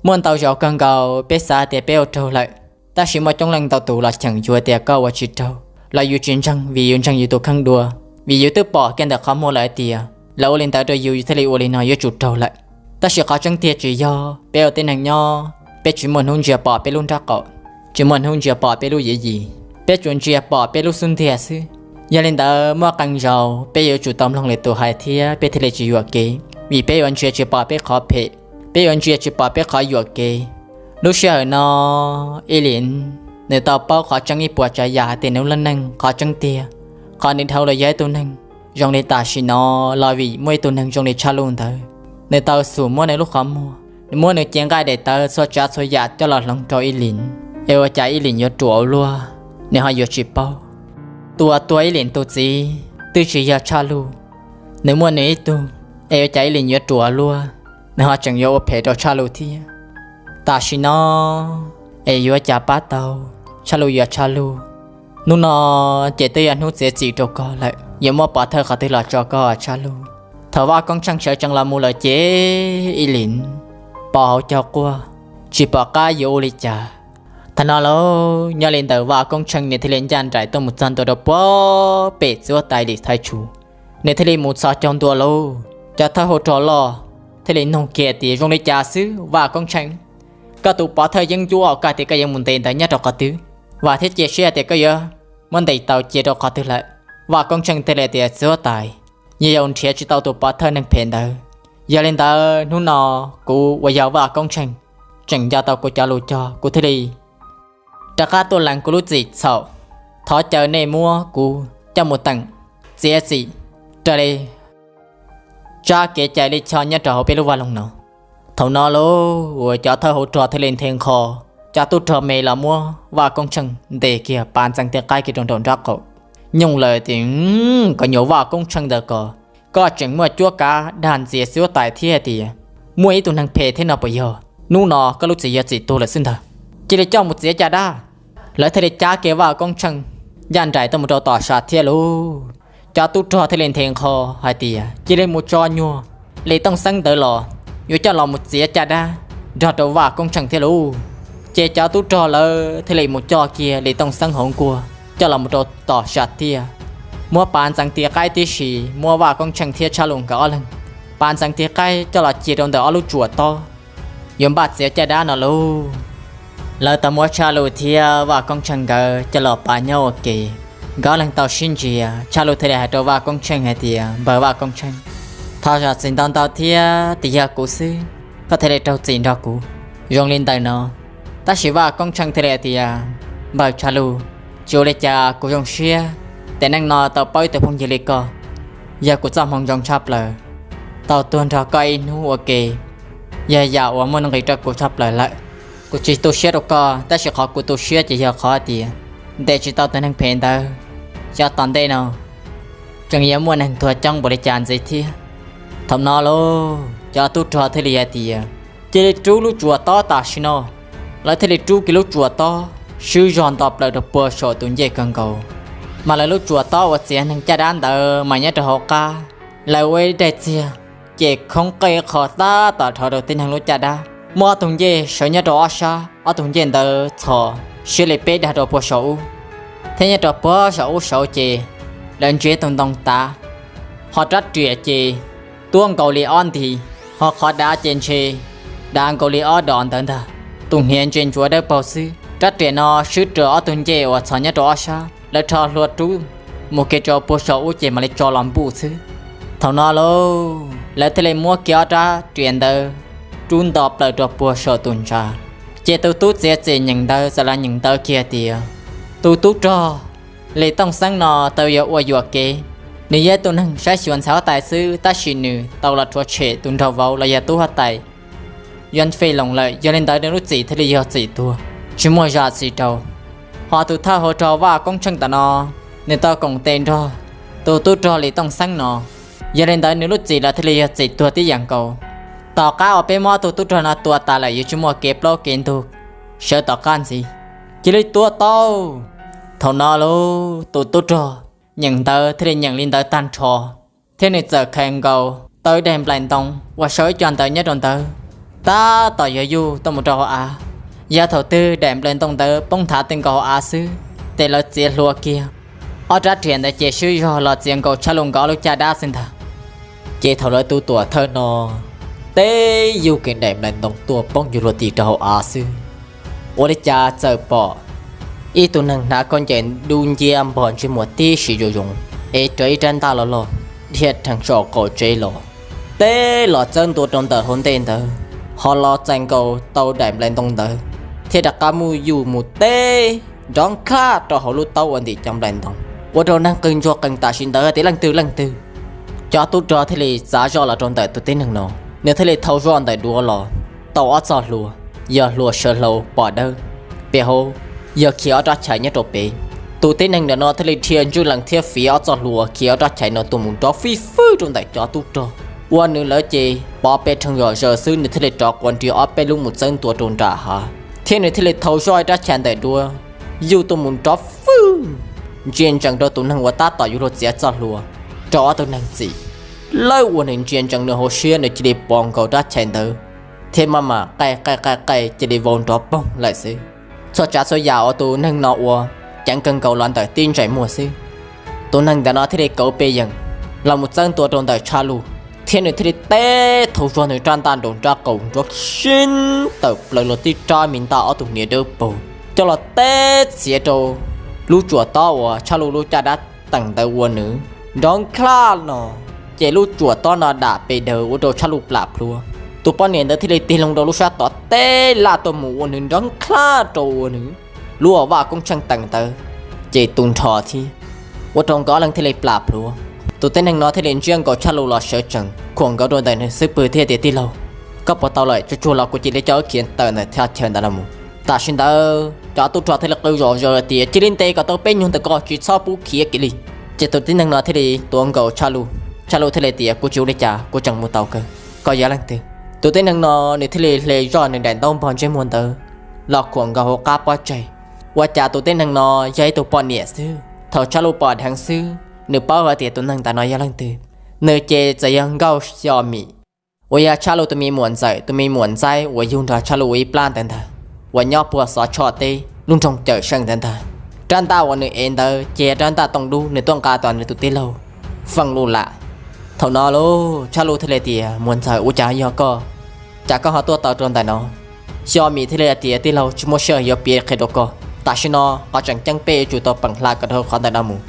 Muaj ntau zaus kawg nkaus peb xav hais tias peb ua raug lawm, tab sis muaj coob leej ntau tus los cheem yus tias koj ua tsis raug, los yus tsis ntseeg vim yus ntseeg yus tus kheej dua, vim yus twb pom kiag ntawm qhov muag lawm hais tias lawv ua li ntawd rau yus, yus thiaj li ua li no yuav tsum raug lawm. Tab sis qhov tseeb tiag tsis yog, peb ua tib neeg nyob peb tsis muaj hnub ntsia pom peb lub nraub qaum, tsis muaj hnub ntsia pom peb lub yiv yim, peb tsuas ntsia pom peb lub xub ntiag xwb. Yog li ntawd muaj qee zaus peb yuav tsum tau mloog lwm tus hais thiab peb thiaj li tsis yuam kev, vim peb yuav ntsia tsis pom peb qhov phem, peb yuav ntsia tsis pom peb qhov yuam kev. Lub sij hawm no Ib Lim nws tau paub qhov tseeb ib puas tsav yam hais tias nws lub neej qhov tseeb tiag, qhov nws dhau los yog ib tug neeg zoo li tam sim no, los vim muaj ib tug neeg zoo li Tshaj Luj ntawd, nws tau xum muab nws lub qhov muag, nws muab nws cev nqaij daim tawv txhua tsav txhua yam coj los hloov rau Ib Lim, es ua cas Ib Lim yuav ruam ua luaj, nws ho yuav tsis paub. Tus uas tua Ib Lim tus txiv twb tsis yog Tshaj Luj, nws muaj nws ib tug, es ua cas Ib Lim yuav ruam ua luaj, nws ho tseem yuav ua phem rau Tshaj Luj thiab. Tam sim no es yuav cas pab tau, Tshaj Luj yuav Tshaj Luj. Hnub no ces twb yog hnub txiav txim rau koj lawm, yuav muab pov thawj qhov twg los tso koj Tshaj Luj. Thaum Vaj Koob Tsheej sawv tsees los mus lawm ces Ib Lim pos hauv caug quaj, tsis pom qab yuav ua li cas. Thaum no lauj, nyob li ntawm Vaj Koob Tsheej nws thiaj li ncaj nraim tuaj mus txog ntua rau puag pem txiv huab tais Lis Thaiv Tsum. Nws thiaj li mus txhos caug ntua lauj, cov thawj hauv rog loj thiaj li nug kiag tias zoo li cas xwb Vaj Koob Tsheej, koj tus pov thawj yeeb ncuab uas koj tias koj yuav mus ntes ntawd nyob rau qhov twg? Vam thiab cia siab tias koj yuav muab ntes tau cia rau qhov twg lawm? Vaj Koob Tsheej thiaj li tias txiv huab tais, yog yus nrhiav tsis tau tus pov thawj neeg phem ntawd, yog li ntawd hnub no kuv uas yog Vaj Koob Tsheej tseem nco tau kuv cov lus cog, kuv thiaj li rov qab tuaj lees kuv lub txim txhaum. Thov caw nej muab kuv coj mus teem txiav txim raws li tsab kev cai lij choj nyob rau hauv peb lub vaj loog no. Thaum no lauj, uas cov thawj hauv rog thiaj li nthe nqho, cov tub rog me los muab Vaj Koob Tsheej ntes kiag pav ntxeev tig qaib kiag rau nraum nraub qaum. Nyooj lawm tias, koj nyuam Vaj Koob Tsheej ntawd ko, koj tseem muaj cuab kav dag ntxias txiv huab tais thiab hais tias muaj ib tug neeg phem thiab no puas yog? Hnub no koj lub txim yog txim tuag lawm xwb ntag, cia li coj mus txiav caj dab. Lawv thiaj li cab kiag Vaj Koob Tsheej ncaj nraim tuaj mus rau tom sam thiaj lauj. Cov tub rog thiaj li nthe nqho hais tias cia li mus tso nyuag Lis Tooj Xeeb ntawd los, yuav coj los mus txiav caj dab nrog rau Vaj Koob Tsheej thiab lauj. Ces cov tub rog lawv thiaj li mus coj kiag Lis Tooj Xeeb hauv nkuaj coj los mus rau tom sam thiaj, muab pav ntxeev tig qaib tib si, muab Vaj Koob Tsheej thiab Tshaj Luj nkawd ob leeg pav ntxeev tig qaib coj los cia rau ntawm ob lub tsuas tob, yuav npaj txiav caj dab no lauj. Lawv tau muab Tshaj Luj thiab Vaj Koob Tsheej nkawd coj los pav nyob ua ke, nkawd ob leeg tau sib ntsia, Tshaj Luj thiaj li hais rau Vaj Koob Tsheej hais tias, npawg Vaj Koob Tsheej, thov zam txim ntau ntau thiab, tias yog kuv xwb, koj thiaj li raug txim nrog kuv zoo li ntawm no. Tab sis Vaj Koob Tsheej thiaj li hais tias, npawg Tshaj Luj, tsis ua li cas, kuv zoo siab tiam neej no tau paub ib tug phooj ywg li koj, yog kuv txoj hmoo zoo tshaj plaws tau tuag nrog koj ib hnub ua ke. yog yam uas muaj nuj nqis rau kuv tshaj plaws lawm. Kuv tsis tu siab rau koj, tab sis qhov kuv tu siab ces yog qhov tias ntes tsis tau tus neeg phem ntawd, xyov tom ntej no tseem yuav muaj neeg tuag coob npaum li cas ntxiv thiab. Thaum no lauj, cov tub rog thiaj li hais tias, cia li rub lub tsuas tob tam sim no. Lawv thiaj li rub kiag lub tsuas tob, swb zog nto plaws rau puag saum tus ncej kawg nkaus. Mas lawv lub tsuas tob uas txiav neeg caj dab ntawd mas nyob rau hauv qab, lawv ua ib daim txiag, ces khoob qej qho tab tom dhos rau tib neeg lub caj dab. Muaj ob tug ncej sawv nyob rau ob sab, ob tug ncej ntawd txhos siab li peb dag rau puag saum ub, thiab nyob rau puag saum ub saud ces lawv ntsia tus ntoo tav, ho rab riam ces tuab nkaus li ob nti, ho qhov dav ces ntshe dav nkaus li ob dos ntawd ntag. Tus hniav ntsia ntsuav dawb paug xwb. Rab riam no swb rau ob tug ncej uas txhos nyob rau ob sab, lawv rho hlua rub mus kiag rau puag saum ub ces mam li tso los npuj xwb. Thaum no lauj, lawv thiaj li muab kiag ob rab riam ntawd rub nto plaws rau puag saum tus ntsa. Ces tus tub txiav txim nyeem ntawv txawm los nyeem ntawv kiag tias, tus tub rog Lis Tooj Xeeb no tau yuav ua yuam kev. Nws yog ib tug neeg saib xyuas ntxhais huab tais xwb, tab sis nws tau los rhuav tshem tus nraug vauv los yog tub huab tais Yuav Fej Loos lawm, yog li ntawd nws lub txim thiaj li yog txim tuag, tsis muaj zam txim rau. Ho tus thawj hauv rog Vaj Koob Tsheej tam no, nws tau koom tes nrog tus tub rog Lis Tooj Xeeb no, yog li ntawd nws lub txim los thiaj li yog txim tuag tib yam nkaus. Tom qab uas peb muab ob tug tub rog no tua tas lawm yuav tsis muaj kev plaub kev ntug sawv tom qab ntxiv, cia li tua tau. Thaum no lauj, tus tub rog nyeem ntawv thiaj li nyeem li ntawd tag nrho, thiab nws txawm khais nkaus tau ib daim nplaim ntoo uas sau ib co ntawv nyob rau ntawd, tab tom yuav yuj tuaj mus rau hauv av. Yog thaum twg daim nplaim ntoo ntawd poob nthav tw nkaus hauv av xwb, ces lawv txiav hlua kiag, ob rab riam ntawd ces swb zog los txiav nkaus Tshaj Luj nkawd ob lub caj dab xwb ntag. Ces thaum lawv tus tuam thawj no teb yug kiag daim nplaim ntoo tuaj poob yuj luag ti rau hauv av xwb, ua li cas txawm pom ib tug neeg hnav khaub ncaws dub nciab npog ntsej muag tib si zoo zoo, es raws ib rab ntaj loj loj dhia rhees saum qaum tsev los, teb los txawb ntua rau ntawm hauv ntej ntawd, ho los txais nkaus tau daim nplaim ntoo ntawd, thiab rov qab muab yuj mus teb nrov nklaj rau hauv lub taub uas ntim cov nplaim ntoo, ua rau neeg qw ntsuag qees tam sim ntawd tias leej twg leej twg. Cov tub rog thiaj li txav zoj los rau ntawm tus tib neeg no, nws thiaj li thau zoj ntawm duav los tau ob txoj hlua, yog hlua sawv hlau pom dawb, pem hauv yog khiav ob rab chais nyob rau pem. Tus tib neeg ntawm no thiaj li dhia ntswj lees thiab fiv ob txoj hlua khiav ob rab chais no tuaj mus nrov fij fwb rau ntawm cov tub rog, ua nws lawv ces pov pes rhees zom zaws xwb, nws thiaj li rov quas nrhiav ob peb lub mus txawb ntua rau nram hav, thiab nws thiaj li thau zoj ib rab chais ntawm duav yuj tuaj mus nrov fwb ntsia ntsees rau tus neeg uas tab tom yuav luag txiav txoj hlua rau ob tug neeg txim. Lawv ua nws ntsia ntsees nws hauv siab, nws cia li pov nkaus rab chais ntawd, thiab maj mam qaij qaij qaij qaij cia li vau nrov poog lawm xwb. Txhua tsav txhua yam uas tus neeg no ua ceev kawg nkaus los ntawm tib ntsais muag xwb. Tus neeg ntawm no thiaj li kauv pes yees los mus txawb ntua rau ntawm Tshaj Luj, thiab nws thiaj li teb thau zog nws rab ntaj nraum nraub qaum nrov sib tawm plaws los tib rab me ntaj ob tug hniav dawb paug coj los teb txiav rau lub tsuam tob uas Tshaj Luj lub caj dab teem ntawd ua nws nrov nklaj no, ces lub tsuam tob no dam pes daws ua rau Tshaj Luj plam plhuav. Tus poj niam ntawd thiaj li tig loo rau lub sab tod teb laj tuaj mus ua nws nrov nklaj rau ua nws lub uas Vaj Koob Tsheej teem ntawd ces tu nrho thiab, ua rau nkawd ob leeg thiaj li plam plhuav. Tus tib neeg no thiaj li ntsiab nkaus Tshaj Luj los sawv tsees khuam nkaus rau ntawm nws xub pwg thiab tias, tij laug, koj puas tau lawm? Tsuag tsuag los kuv cia li coj wb khiav tawm ntawm thaj chaw ntawd los mus. Tam sim ntawd cov tub rog thiaj li qw zom zaws tias, cia li ntes kom tau peb nyuag ntawm ko, tsis txhob pub khiav kiag li. Ces tus tib neeg no thiaj li tuav nkaus Tshaj Luj. Tshaj Luj thiaj li tias, kuv tsis ua li cas, kuv tseem mus tau kawg, koj yog leej twg? Tus tib neeg no nws thiaj li hle zoj nws daim ntaub npog ntsej muag ntawd los khuam nkaus hauv qab pob tsaig. Ua cas tus tib neeg no yog ib tug poj niam xwb. Thaum Tshaj Luj pom dheev xwb, nws paub hais tias tus neeg ntawm no yog leej twg. Nws ces txawm yog Nkauj Xyo Mim, uas yog Tshaj Luj tus me muam ntxawm, tus me muam ntxaib uas yug nrog Tshaj Luj ua ib plab ntawd ntag, uas nyob puag Xov Tshoj teb lub nroog Cawm Seej ntawd ntag. Rab ntaj uas nws ev ntawd ces yog rab ntaj tooj dub nws tuaj nqa tom nws tus tij laug Feej Luj Lam. Thaum no lauj, Tshaj Luj thiaj li tias, muam ntxawm, ua cas yog koj? Cas koj ho tuaj tau rau ntawm no? Xyo Mim thiaj li tias, tij laug, tsis muaj sij hawm yuav piav qhia rau koj. Tam sim no qhov tseem ceeb peb yuav tsum tau peem hla kom dhau qhov ntawm no mus.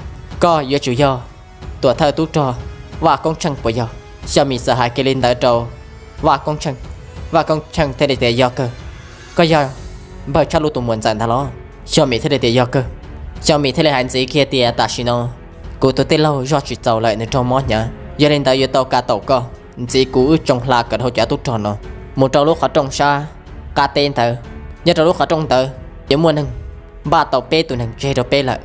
Koj yuav tsum yog tuam thawj tub rog Vaj Koob Tsheej puas yog? Xyo Mim txawm hais kiag li ntawd rau Vaj Koob Tsheej. Vaj Koob Tsheej thiaj li tias, yog kawg, koj yog npawg Tshaj Luj tus muam ntxawm ntag los? Xyo Mim thiaj li tias, yog kawg. Xyo Mim thiaj li hais ntxiv kiag tias, tam sim no kuv tus tij laug zog tsis txaus lawm, nws raug mob hnyav, yog li ntawd yuav tau kav taum koj ntxiv kuv wb tsoo hla kom dhau cov tub rog no. mus rau lub qhov rooj sab qab teb ntawd. Nyob rau lub qhov rooj ntawd yuav muaj neeg npaj tau peb tus neeg tseg rau peb lawm.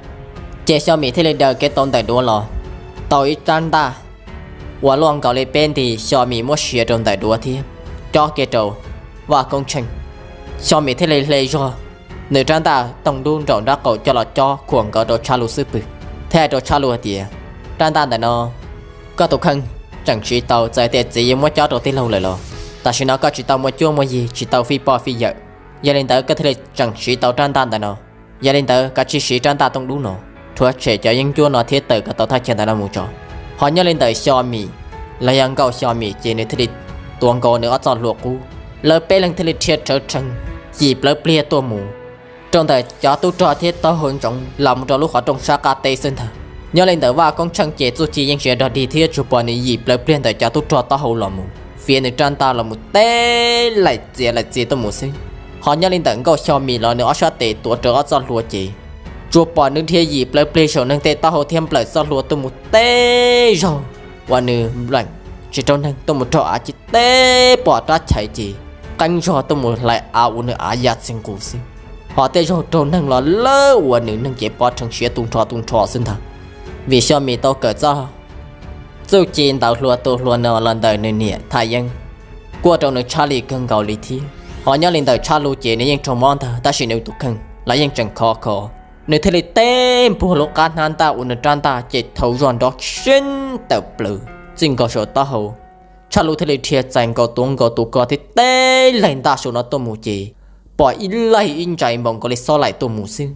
Ces Xyo Mim thiaj li daws kev tau ntawm duav los, tau ib rab ntaj uas luaj nkaus li peb nti. Xyo Mim muab sia rau ntawm duav thiab cob kiag rau Vaj Koob Tsheej. Xyo Mim thiaj li hle zog nws rab ntaj toog dub nraum nraub qaum coj los cob khuam nkaus rau Tshaj Lug xub pwg, thiab hais rau Tshaj Lug hais tias, rab ntaj ntawm no koj tus kheej tseem siv tau, txawm tias txiv yuav muab cob rau tij laug lawm los tam sim no koj tsis tau muaj cuab muaj yig, tsis tau fij poj fij yawm. Yog li ntawd koj thiaj li tseem siv tau rab ntaj ntawm no. Yog li ntawd koj cia li siv rab ntaj toog dub no rhuav tshem cov yeeb ncuab no thiab tawm kom tau thaj chaw ntawm no mus tso. Ho nyob li ntawm Xyo Mim, los yog Nkauj Xyo Mim ces nws thiaj li tuav nkaus nws ob txoj hlua qub. Lawv peb leeg thiaj li dhia rhawv rheev yim plawv pliag tuaj mus rau ntawm cov tub rog thiab taub hau ntsoov los mus rau lub qhov rooj sab qab teb xwb ntag. Nyob li ntawm Vaj Koob Tsheej ces txuj ci yeej tsis dog dig thiab tsuas pom nws yim plawv pliag ntawm cov tub rog taub hau los mus, fiav nws rab ntaj los mus teb laim txias laim txias tuaj mus xwb. Ho nyob li ntawm Nkauj Xyo Mim los nws ob sab tes tuav rawv ob txoj hlua ces tsuas pom nws dhia yim plawv pliag saum neeg tej taub hau thiab nplawm txoj hlua tuaj mus teb zaug uas nws npleem tsis raug neeg tuaj mus raug av ces teb pom rab chais ces qeeb zog tuaj mus hlais av ua nws av ya txi nqus xwb. Ho tej zaug raug neeg los lawv ua nws neeg ces pov rhees siav tu nrho tu nrho xwb ntag. Vim Xyo Mim tau kawm txoj txuj ci ntaus hlua tua hlua no los ntawm nws niam Thaj Yeeb, kuaj rau nws tshaj lij kawg nkaus li thiab. Ho nyob li ntawm Tshaj Lug ces nws yeej raug mob ntag tab sis nws tus kheej los yeej tseem khov kho. Nws thiaj li teb npuag lub qab hnab ntaj ua nws rab ntaj ces thaum zog nrov seeb tawm plaws txij nkaus saum taub hau. Tshaj Lug thiaj li dhia txais nkaus tuav nkaus tus ko thiab teb laim ntaj saum no tuaj mus ces pom ib laim ib ntsais npaum nkaus li xob laim tuaj mus xwb.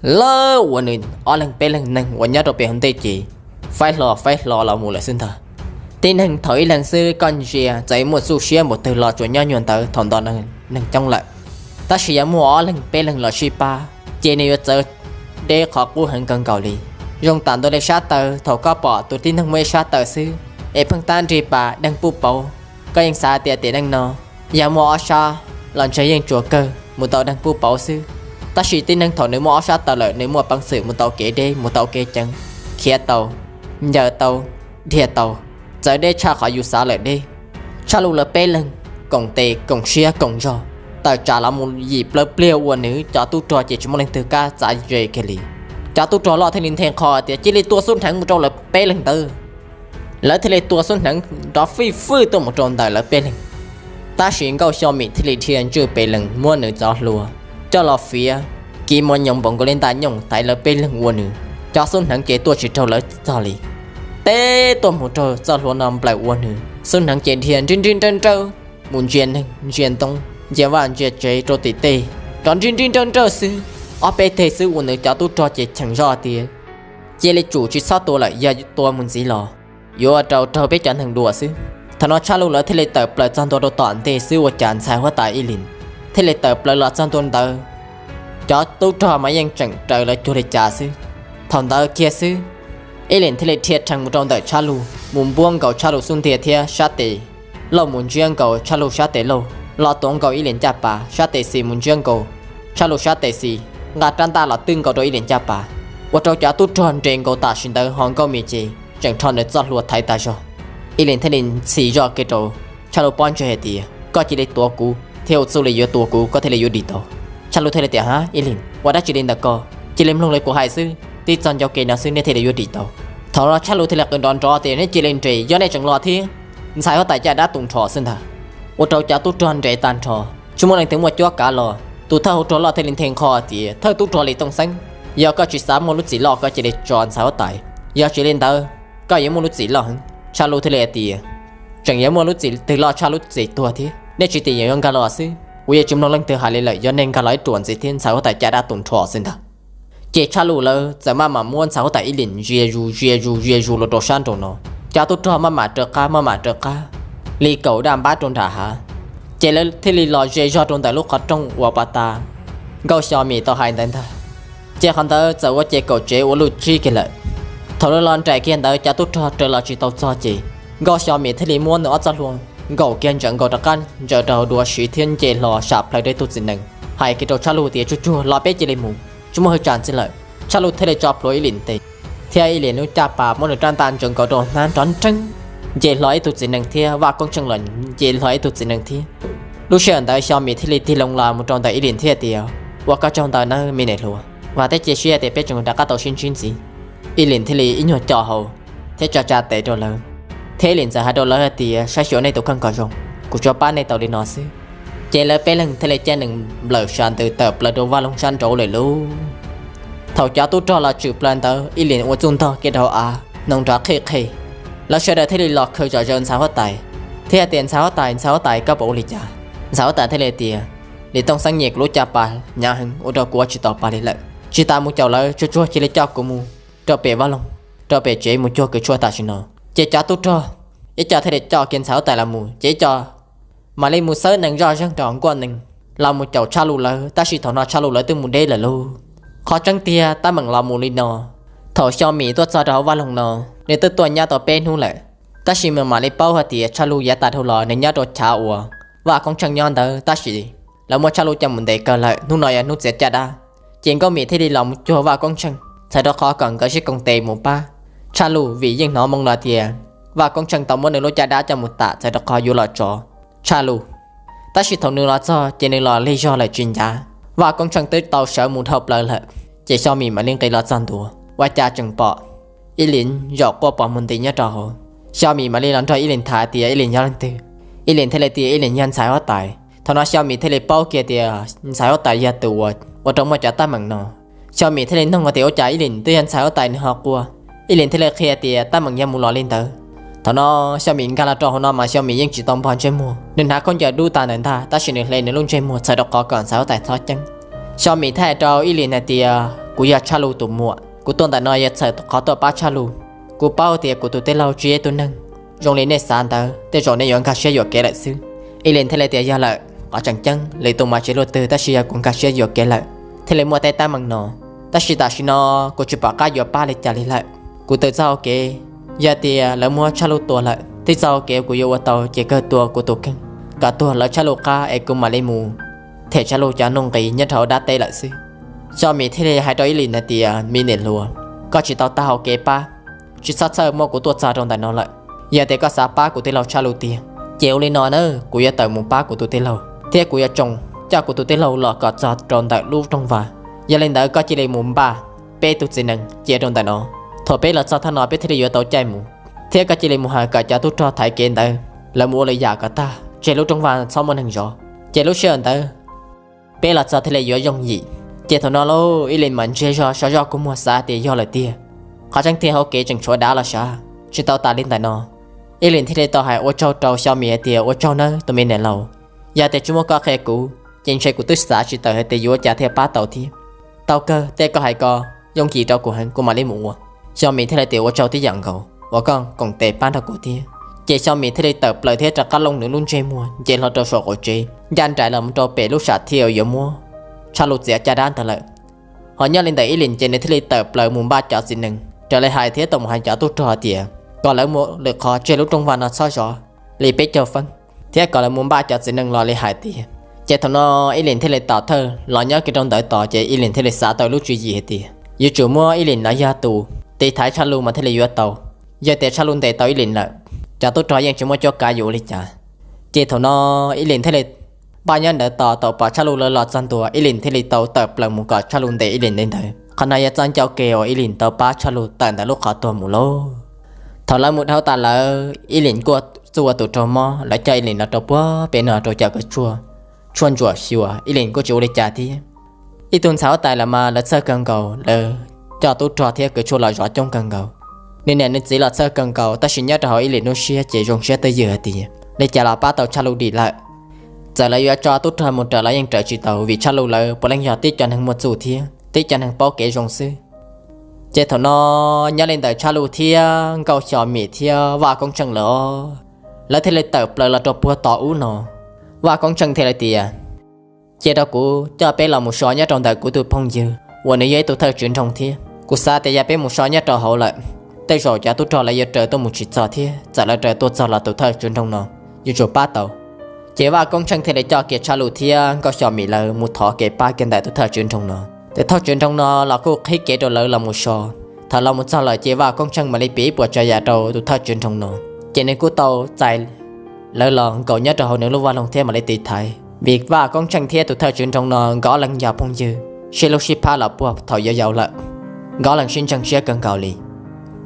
Lawv ua nws ob leeg peb leeg neeg uas nyob rau pem hauv ntej ces faib hlo faib hlo los mus lawm xwb ntag. Tib neeg thaum ib leeg xwb koj ntsia txawm muaj txuj siab npaum twg los tsuas nyob nyuag ntawd thaum ntawd neeg coob lawm. Tab sis yog muaj ob leeg peb leeg los sib pab ces nws yuav txawv deb qhov qub heev kawg nkaus li. Zoo tam ntua li sab taw thaum koj pom tus tib neeg muaj ib sab taw xwb es pheej tab nrig pas deeg puj pauv, koj yeej xav tias tiam neej no yog muaj ob sab los ntshe yeej tsuas kawg mus tau deeg puj pauv xwb. Tab sis tib neeg thaum nws muaj ob sab taw lawm nws muaj peev xwm mus tau kev deb mus tau kev ceev, khiav tau, ncaws tau, dhia tau, txawv deb tshaj qhov yus xav lawm deb. Tshaj Lug lawv peb leeg koom tes koom siab koom zog tawm tsam los mus yim plawv pliag ua nws cov tub rog ces tsis muaj leej twg kam txav ze kiag li. Cov tub rog loj thiaj li nthe nqho tias cia li tua xub hneev mus rau lawv peb leeg ntawd. Lawv thiaj li tua xub hneev nrov fij fwj tuaj mus rau ntawm lawv peb leeg. Tab sis Nkauj Xyo Mim thiaj li dhia ntswj pes lees muab nws cov hlua coj los fiav, kiv mos nyoos npaum nkaus li ntaj nyooj thaiv lawv peb leeg ua nws cov xub hneev ces tuaj tsis raug lawv txog li. Teb tuaj mus raug txoj hlua no nplawm ua nws xub hneev ces dhia nrib nrib nrawj nrawj mus ntsia neeg ntsia ntoo, ntsia vaj ntsia tsev rau tim tej, nrov nrib nrib nrawj nrawj xwb. Ob peb teg xwb ua nws cov tub rog ces cheem zoj tias cia li tsum tsis txhob tua lawm, yog tua mus ntxiv los yuav ua rau raug peb cov neeg dua xwb. Thaum no Tshaj Lug lawv thiaj li tawm plaws txog ntua rau tom ntej xwb ua cas ntxhais huab tais Ib Lim thiaj li tawm plaws los txog ntua ntawd. Cov tub rog mas yeej tseem raws lawv cuag li cas xwb. Thaum ntawd kiag xwb, Ib Lim thiaj li dhia rhees mus rau ntawm Tshaj Lug mus npuab nkaus Tshaj Lug xub ntiag thiab sab tes lauj mus ntsiab nkaus Tshaj Lug sab tes lauj, los tuav nkaus Ib Lim caj pas sab tes xis mus ntsiab nkaus Tshaj Lug sab tes xis, nqa rab ntaj los twb nkaus rau Ib Lim caj pas, ua rau cov tub rog nres nkaus tam sim ntawd ho Nkauj Mim ces tseem rho nws txoj hlua thaiv tas zog. Ib Lim thiaj li ntxhi zoj kiag rau Tshaj Lug pob ntseg hais tias koj cia li tuav kuv thiab ua txuj li yuav tua kuv koj thiaj li yuav dim tau. Tshaj Lug thiaj li tias ha Ib Lim, ua dab tsi li ntawm ko? Cia li mloog li kuv hais xwb, tib txog ncauj ke no xwb nej thiaj li yuav dim tau. Thaum no Tshaj Lug thiaj li qw nrov nrov tias nej cia li nres, yog nej tseem los thiab ntxhais huab tais caj dab tu nrho xwb ntag. Ua rau cov tub rog nres tag nrho, tsis muaj leej twg muaj cuab kav los. Tus thawj hauv rog loj thiaj li nthe nqho tias thawj tub rog Lis Tooj Xeeb, yog koj tsis xav muaj lub txim loj koj cia li tso ntxhais huab tais, yog tsis li ntawd koj yuav muaj lub txim loj heev. Tshaj Lug thiaj li hais tias tseem yuav muaj lub txim twg loj tshaj lub txim tuag thiab, nej tsis tim yuav nkag los xwb, kuv yuav tsis mloog leej twg hais li lawm, yog nej nkag los ib ruam ntxiv thiab ntxhais huab tais caj dab tu nrho xwb ntag. Ces Tshaj Lug lawv txawm maj mam muab ntxhais huab tais Ib Lim zia zus zia zus zia zus los rau sab nraum no. Cov tub rog maj mam raws qab maj mam raws qab li kaum daj npab rau nram hav. Ces lawv thiaj li los ze zog rau ntawm lub qhov rooj uas pas tas Nkauj Xyo Mim tau hais ntawd ntag. Ces qhov ntawd txawm ua ces kaum tsev ua luj tsib kiag lawm. Thaum lawv los nraim kiag ntawd cov tub rog raws los tsis tau txog ces Nkauj Xyo Mim thiaj li muab nws ob txoj hlua nkaum kiag ntsaws nkaus rov qab ntsaws rau hauv duav siv thiab nce hlo sam plaws rau ib tug txiv nees, hais kiag rau Tshaj Lug tias tsuag tsuag los peb cia li mus, tsis muaj hwj tsam ntxiv lawm. Tshaj Lug thiaj li tso plhuav Ib Lim tes thiab Ib Lim lub caj pas muab nws rab ntaj ntsaws nkaus rau hnab nrov nreeg, nce hlo ib tug txiv nees thiab Vaj Koob Tsheej los nce hlo ib tug txiv nees thiab. Lub sij hawm ntawd Xyo Mim thiaj li tig loo los mus rau ntawm Ib Lim thiab tias, ua koj tsaug ntau nawb me niam hluas, vam thiab cia siab tias peb tseem rov qab tau sib ntsib ntxiv. Ib Lim thiaj li ib nyuag co hau thiab tsa tsa tes rau lawv, thiab Ib Lim txawm hais rau lawv hais tias, saib xyuas nej tus kheej kom zoo, kuv tsuas pab nej tau li no xwb. Ces lawv peb leeg thiaj li caij nees nplawm sab ntws tawm plaws rau vaj loog sab nraud lawm lauj. Thaum cov tub rog los tshwm plaws ntawd, Ib Lim ua txuj ntog kiag rau hauv av, hnoos nrov qhij qhij. Lawv sawv daws thiaj li los khawm zom zaws ntxhais huab tais, thiab hais tias, ntxhais huab tais, ntxhais huab tais, koj puas ua li cas? Ntxhais huab tais thiaj li tias, Lim Tooj Xeeb nyiam kuv lub caj pas hnyav heev ua rau kuv ua tsis tau pas li lawm. Tsis tas mus caum lawv, tsuag tsuag cia li coj kuv mus rau pem vaj loog, rau pem tsev mus cuag kws tshuaj tam sim no. Ces cov tub rog ib co thiaj li coj kiag ntxhais huab tais los mus, ces ib co mam li mus xawb nees zoj zeeg rau nkuaj nees los mus caum Tshaj Lus lawv, tab sis thaum no Tshaj Lus lawv twb mus deb lawm lauj. Qhov tseeb tiag tab meem los mus li no, thaum Xyo Mim tuaj txog rau hauv vaj loog no, nws twb tuaj nyob tau peb hnub lawm, tab sis nws mam li paub hais tias Tshaj Lus yav tas dhau los nws nyob rau chav uas Vaj Koob Tsheej nyob ntawd, tab sis lawv muab Tshaj Lus coj mus ntes kawg lawm, hnub no yog hnub txiav caj dab. Ces Nkauj Mim thiaj li los mus cuag Vaj Koob Tsheej, txhawm rau qhov kom nkawd sib koom tes mus pab Tshaj Lus, vim yeej hnov moo no tias Vaj Koob Tsheej tau muab nws lub caj dab coj mus tam txhawm rau qhov yuav los tso Tshaj Lus. Tab sis thaum nws los txog ces nws los lig zog lawm tsis ncav, Vaj Koob Tsheej twb tau sawv mus dhau plaws lawm. Ces Xyo Mim mam li nqis los txog ntua, ua cas tseem pom Ib Lim zaum quaj pos muag nti nyob rau hauv. Xyo Mim mam li los nrog Ib Lim tham tias, Ib Lim yog leej twg? Ib Lim thiaj li tias Ib Lim yog ntxhais huab tais. Thaum no Xyo Mim thiaj li paub kiag tias ntxhais huab tais yog tus uas ua rau muaj cov teeb meem no. Xyo Mim thiaj li nug hais tias, ua cas Ib Lim twb yog ntxhais huab tais nws ho quaj? Ib Lim thiaj li qhia tias teeb meem yog mus los li ntawd. Thaum no Xyo Mim nkag los rau hauv no mas Xyo Mim yeej tsis tau npog ntsej muag, nws hnav khaub ncaws dub tas ntawm ntag, tab sis nws hle nws lub ntsej muag txhawm rau qhov kom ntxhais huab tais txhob ceeb. Xyo Mim thiaj hais rau Ib Lim hais tias, kuv yog Tshaj Lus tus muam, kuv tuaj ntawm no yog txhawm qhov tuaj pab Tshaj Lus. Kuv paub tias kuv tus tij laug tsis yog ib tug neeg zoo li nej xav ntawd, tej zaum nej yuav nkag siab yuam kev lawm xwb. Ib Lim thiaj li tias, yog lawm, qhov tseem ceeb lwm tus mas tsis luaj twg, tab sis yog kuv nkag siab yuam kev lawm thiaj li muaj tej teeb meem no. Tab sis tam sim no kuv tsis pom qab yuav pab li cas li lawm. Kuv twb txo hau kev, yog tias lawv muab Tshaj Lus tua lawm, twb txo hau kev kuv yuav ua tau ces kawg tua kuv tus kheej kom tuag lawv Tshaj Lus qab es kuv mam li mus them Tshaj Lus cov nuj nqis nyob rau hauv dab teb lawm xwb. Xyo Mim thiaj li hais rau Ib Lim hais tias, me niam hluas, koj tsis tau taug hau kev pab, tsis txhob txhawj muab kuv tuaj txog rau ntawm no lawm. Yog tias koj xav pab kuv tij laug Tshaj Lus tiag ces ua li no na, kuv yuav tawm mus pab kuv tus tij laug, thiab kuv yuav tsoo coj kuv tus tij laug los kom txog rau ntawm lub rooj vag. Yog li ntawd koj cia li mus npaj peb tug txiv nees cia rau ntawm no. Thaum peb los txog thaj no peb thiaj li yuav tau caij mus, thiab koj cia li mus hais kom cov tub rog thaiv kev ntawd lawv mus ua lwm yam kom tag, tseg lub rooj vag txhob muaj neeg zov, ces lub sij hawm ntawd peb los txog thiaj li yuav yooj yim. Ces thaum no lauj, Ib Lim mam ntsiag zog sov zog kua muag xav tias yog lawm tiag, qhov tseeb tiag hauv kev tseem tshuav dav los sav. Tsis tau tas li ntawm no, Ib Lim thiaj li tau hais ua tsaug rau Xyo Mim hais tias, ua tsaug nawb tus me niam laus, yog tias tsis muaj koj qhia kuv ces ntshe kuv twb xav tsis tawm hais tias yuav ua cas thiaj pab tau thiab. Tau kawg, tej koj hais ko yooj yim rau kuv heev, kuv mam li mus ua. Xyo Mim thiaj li tias, ua tsaug tib yam nkaus uas koj koom tes pab nrog kuv thiab. Ces Xyo Mim thiaj li tawm plaws thiab rov qab looj nws lub ntsej muag nce hlo rau saum qaum tsev, ncaj nraim los mus rau pem lub sam thiaj yuav muab Tshaj Lus txiav caj dab ntawd lawm. Ho nyob li ntawm Ib Lim ces nws thiaj li tawm plaws mus npaj cov txiv nees raws li hais thiab tau mus hais cov tub rog tias kom lawv mus lwm qhov tseg lub rooj vag no txhob zov li peb caug feeb, thiab kom lawv mus npaj cov txiv nees los li hais tiag. Ces thaum no Ib Lim thiaj li tom thawj los nyob kiag rau ntawd tos, ces Ib Lim thiaj li xav tau lub tswv yim hais tias yuav tsum muab Ib Lim los yog tus tiv thaiv Tshaj Lus mas thiaj li yuav tau. Yog tias Tshaj Lus ntes tau Ib Lim lawm, cov tub rog yeej tsis muaj cuab kav yuav ua li cas. Ces thaum no Ib Lim thiaj li npaj nyob ntawd tos, thaum pom Tshaj Lus lawv los txog ntua, Ib Lim thiaj li tau tawm plaws mus kom Tshaj Lus ntes Ib Lim li ntawd. Qhov no yog txoj ncauj ke uas Ib Lim tau pab Tshaj Lus tawm ntawm lub qhov tuag mus lauj. Thaum lawv mus dhau tas lawm, Ib Lim kuj txuj ua tus raug mob, lawv coj Ib Lim los rau puag pem no rau cov kws tshuaj ntsuam xyuas, Ib Lim kuj tsis ua li cas thiab. Ib tug ntxhais huab tais los mas lawv txhawj kawg nkaus, lawv coj tub rog thiab kws tshuaj los zov coob kawg nkaus. Nws niam nws txiv los txhawj kawg nkaus, tab sis nyob rau hauv Ib Lim lub siab ces zoo siab twj ywm hais tias li cas los pab tau Tshaj Lus dim lawm. Txawm lawv yuav tso tub rog mus raws los yeej raws tsis tau, vim Tshaj Lus lawv puav leej yog tib co neeg muaj txuj thiab tib co neeg paub kev zoo xwb. Ces thaum no nyob li ntawm Tshaj Lus thiab Nkauj Xyos Mim thiab Vaj Koob Tsheej lawv, lawv thiaj li tawm plaws los rau puag tom ub no. Vaj Koob Tsheej thiaj li tias, cia rau kuv coj peb los mus so nyob rau ntawm kuv tus phooj ywg uas nws yog ib tug thawj tswv nroog thiab. Kuv xav tias yog peb mus so nyob rau hauv lawm, tej zaum cov tub rog lawv yuav raws tuaj mus tsis txog thiab, txawm lawv raws tuaj txog los tus thawj tswv nroog no yuav tsum pab tau. Ces Vaj Koob Tsheej thiaj li coj kiag Tshaj Lus thiab Nkauj Xyos Mim lawv mus thov kev pab kiag ntawm tus thawj tswv nroog no. Tus thawj tswv nroog no los kuj qhib kev rau lawv los mus so. Thaum los mus txog lawm ces Vaj Koob Tsheej mam li piav ib puas tsav yam rau tus thawj tswv nroog no, ces nws kuj tau txais lawv los nkaum nyob rau hauv nws lub vaj loog thiab mam li tiv thaiv. Vim Vaj Koob Tsheej thiab tus thawj tswv nroog no nkawd ob leeg yog phooj ywg, sib hlub sib phab los puag thaum yau yau lawm. Nkawd ob leeg sib ntseeg siab kawg nkaus li.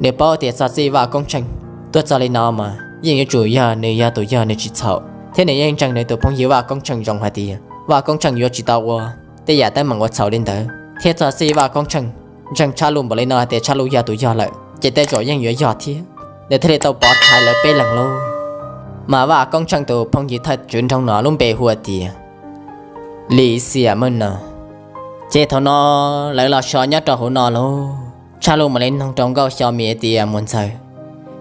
Nws paub tias txog txij Vaj Koob Tsheej tuaj txog li no mas yeej yuav tsum yog nws yog tus yog nws tsis txhaum, thiab nws yeej ntseeg nws tus phooj ywg Vaj Koob Tsheej zoo hais tias Vaj Koob Tsheej yuav tsis tau ua tej yam teeb meem ua txhaum li ntawd. Thiab txog txij Vaj Koob Tsheej ntseeg Tshaj Luj npaum li no hais tias Tshaj Luj yog tus yog lawm, ces tej zaum yeej yuav yog thiab. Nws thiaj li tau pov thaiv lawv peb leeg lauj. Mas Vaj Koob Tsheej tus phooj ywg thawj tswv nroog no lub npe hu tias Lis Xiam Meej no. Ces thaum no lawv los so nyob rau hauv no lauj, Tshaj Luj mam li nug rau Nkauj Xyo Mim tias, Muam ntxawm,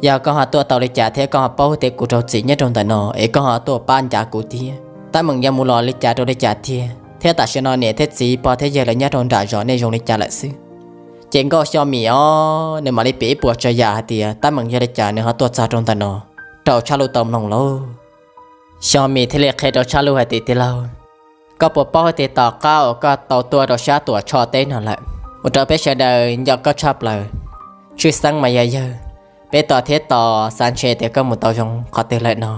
yog koj ho tuaj tau li cas thiab koj ho paub tias kuv raug txim nyob rau ntawm no es koj ho tuaj pab ncav kuv thiab, teeb meem yuav mus los li cas rau li cas tiag thiab tam sim no niam thiab txiv pog thiab yawg lawv nyob rau nram zos nej zoo li cas lawm xwb? Ces Nkauj Xyo Mim os nws mam li piav ib puas tsav yam hais tias teeb meem yog li cas nws ho tuaj txog rau ntawm no rau Tshaj Luj tau mloog lauj. Xyo Mim thiaj li qhia rau Tshaj Luj hais tias, Tij laug, koj puas paub tias tom qab uas koj tau tuaj rau sab Tuam Tshoj teb no lawm, ua rau peb sawv daws nco koj tshaj plaws, tshwj xeeb mas yog yawg, peb tos thiab tos xav ntshe tias koj mus tau zoo qhov twg lawm no.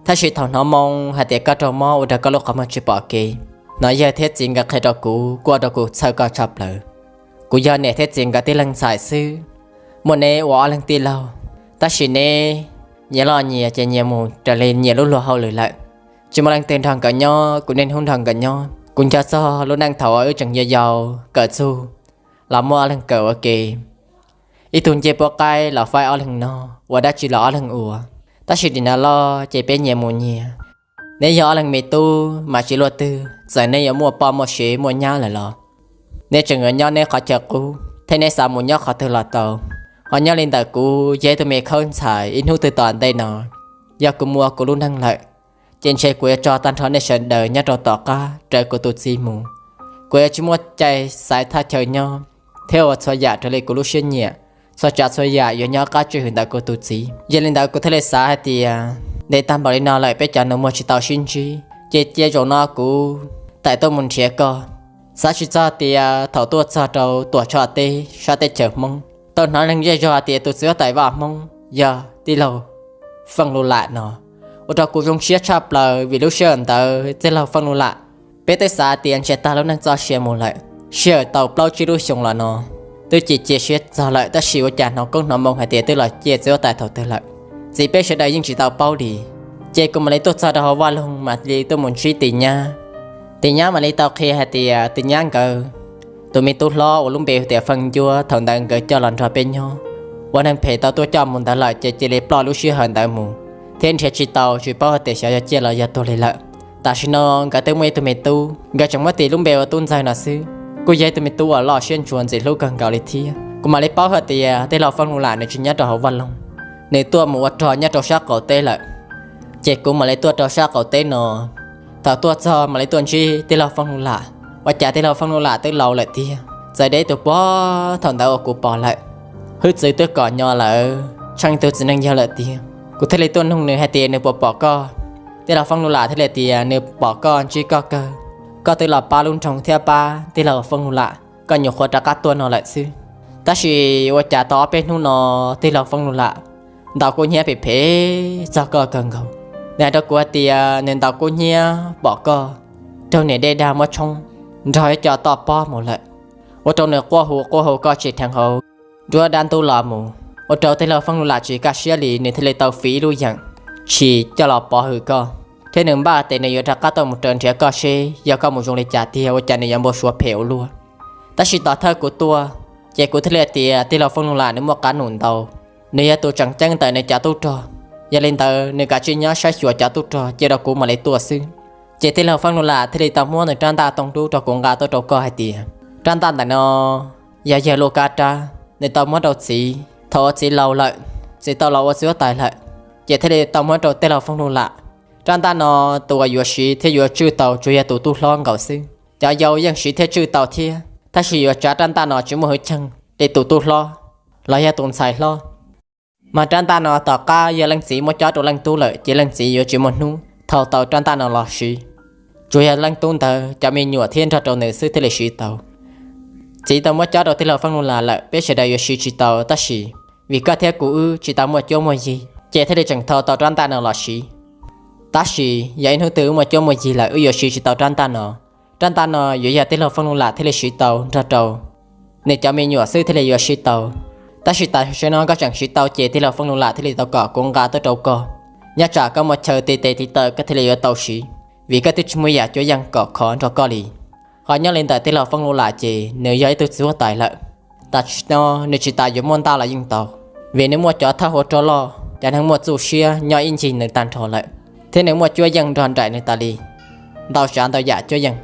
Tab sis thaum hnov moo hais tias koj raug mob ua rau koj lub qhov muag tsis pom kev, hnov yawg thiab txiv nkawd qhia rau kuv kuj ua rau kuv txhawj koj tshaj plaws. Kuv yog niam thiab txiv nkawd tib leeg ntxhais xwb, muaj neb ua ob leeg tij laug, tab sis neb nyias loj nyias ces nyias mus raws li nyias lub luag hauj lwm lawm. Tsis muaj leej twg nrog nkawd nyob, kuv niaj hnub nrog nkawd nyob. Kuv nco txog lub neej thaum uas wb tseem yau yau kawm txuj los muaj ob leeg kawm ua ke, ib tug ncej puab qaib los faib ob leeg no, ua dab tsi los ob leeg ua. Tab sis nim no loj ces peb nyias mus nyias. Neb yog ob leeg me tub mas tsis luaj twg, txawm neb yuav muaj poj muaj sev muaj nyab lawm los neb tseem yuav nyob neb qhov chaw qub thiab neb xav mus nyob qhov twg los tau. Ho nyob li ntawm kuv yog ib tug me khaub ntxhais, ib hnub twg tom ntej no yog kuv mus ua kuv lub neej lawm, ces ntshe kuv yuav tso tag nrho nej sawv daws nyob rau tom qab raws kuv tus txiv mus. Kuv yuav tsis muaj cai xaiv thaj chaw nyob thiab ua txhua yam raws li kuv lub siab nyiam, txhua tsav txhua yam yuav nyob qab tswj hwm ntawm kuv tus txiv. Yog li ntawd kuv thiaj li xav hais tias ntev tag npaum li no lawm peb cov nus muag tsis tau sib ntsib, ces cia zaum no kuv tawm tuaj mus nrhiav koj. Xav tsis txog tias thaum tuaj txog rau Tuam Tshoj teb sab teb chaws Hmoob, tau hnov neeg zej zog hais tias tus txiv huab tais vaj Hmoob yog tij laug Feej Lus Lam no, ua rau kuv zoo siab tshaj plaws vim lub sij hawm ntawd tij laug Feej Lus Lam, peb twb xav tias ntshe tag lub neej txoj sia mus lawm. Sij hawm tau plaub tsib lub xyoo los no twb cia cia siab txog lawm, tab sis ua cas hnov koob hnov moo hais tias twb los ciaj txiv huab tais thaum twg lawm, txiv peb sawv daws yeej tsis tau paub li. Ces kuv mam li tuaj txog rau hauv vaj loog mam li tuaj mus ntsib Tis Nyab. Tis Nyab mam li tau qhia hais tias Tis Nyab nkawd tus me tub hlob uas lub npe hu tias Feej Ncuab thaum ntawd nkawd coj los nrog peb nyob, ua neeg phem tau tuaj coj mus ntawd lawm ces cia li ploj lub sij hawm ntawd mus, thiab nrhiav tsis tau tsis paub hais tias xyov yog ciaj los yog tuag li lawm. Tam sim no nkawd twb muaj ib tug me tub, nkawd tseem muab tis lub npe ua Tub Ntxawg no xwb, kuj yog ib tug me tub uas loj siab ntsuas ntxim hlub kawg nkaus li thiab. Kuv mam li paub hais tias tij laug Feej Lus Lam nws tsis nyob rau hauv vaj loog, nws tuaj mus ua rog nyob rau sab qaum teb lawm. Ces kuv mam li tuaj rau sab qaum teb no. Thaum tuaj txog mam li tuaj ntsib tij laug Feej Lus Lam, ua cas tij laug Feej Lus Lam twb laus lawm tiag, txawm deb tus puag thaum ntawd uas kuv pom lawm. Hwj txwv twb kom nyo lawm, tsheej tug txiv neej yawg lawm tiag. Kuv thiaj li tuaj nug nws hais tias nws puas pom koj. Tij laug Feej Lus Lam thiaj li tias nws pom koj ntsib koj kawg, koj twb los pab lub nroog thiab pab tij laug Feej Lus Lam, koj nyuam qhuav rov qab tuaj no lawm xwb. Tab sis ua cas tau ob peb hnub no tij laug Feej Lus Lam ntaus kuv hnyiab phem phem txog koj kawg nkaus. Nws hais rau kuv hais tias nws ntaus kuv hnyiab pom koj raug niam dej dag muab tshoob nrog ib co toj pob mus lawm, ua rau nws quaj hu quaj hu koj tsis dheev hauv nruab dab ntub los mus, ua rau tij laug Feej Lus Lam tsis kaj siab li, nws thiaj li tau fiv ib lub yeem tshis coj los pov hwm koj, thiab nws npaj tias nws yuav rov qab tuaj mus raws nrhiav koj seb yog koj mus zoo li cas tiag, ua cas nws yuav npau suav phem ua luaj. Tab sis tom thawj kuv tuaj, ces kuv thiaj li tias tij laug Feej Lus Lam nws muaj qab num ntau, nws yog tus tseem ceeb ntawm nws cov tub rog. Yog li ntawd nws kav tsij nyob saib xyuas cov tub rog cia rau kuv mam li tuaj xwb. Ces tij laug Feej Lus Lam thiaj li tau muab nws rab ntaj tooj dub rau kuv nqa tuaj rau koj hais tias rab ntaj ntawm no yog yawg Luj Kab rab, nws tau muab rau txiv thaum uas txiv laus lawm, txiv tau los ua txiv huab tais lawm, ces thiaj li tau muab rau tij laug Feej Lus Lam. Rab ntaj no tus uas yuav siv thiab yuav tswj tau tsuas yog tus tub hlob nkaus xwb. Cov yau yeej siv thiab tswj tau thiab, tab sis yuav tsav rab ntaj no tsis muaj hwj chim li tus tub hlob los yog tus ntxhais hlob. Mas rab ntaj no tom qab yog leej txiv muab cob rau leej tub lawm ces leej txiv yuav tsis muaj hnub thau tau rab ntaj no los siv. Tsuas yog leej tub ntawd cov me nyuam thiab nrog rau nws xwb thiaj li siv tau. Txiv tau muab cob rau tij laug Feej Lus Lam lawm, peb sawv daws yuav siv tsis tau, tab sis vim koj thiab kuv wb tsis tau muaj cuab muaj yig, ces thiaj li tseem thau tau rab ntaj no los siv. Tab sis yog ib hnub twg wb muaj cuab muaj yig lawm wb yuav siv tsis tau rab ntaj no. Rab ntaj no yuav yog tij laug Fooj Lub Lam thiaj li siv tau nrog rau nws cov me nyuam xwb thiaj li yuav siv tau. Tab sis tam sim no koj tseem siv tau ces tij laug Fooj Lub Lam thiaj li tau kom kuv nqa tuaj rau koj. Nyob tsam koj muaj chaw tiv tes tiv taw koj thiaj li yuav tau siv, vim koj twb tsis muaj yam cuab yeej kom khov nrog koj li. Ho nyob li ntawm tij laug Fooj Lub Lam ces nws yog ib tug txiv huab tais lawm. Tam sim no nws tsis tas yuav muaj ntaj los yeej tau, vim nws muaj cov thawj hauv rog loj, cov neeg muaj txuj siab nyob ib ncig nws tag nrho lawm, thiab nws muaj cuab yeej nrog nraim nws tas li. Ntau tsav ntau yam cuab yeej,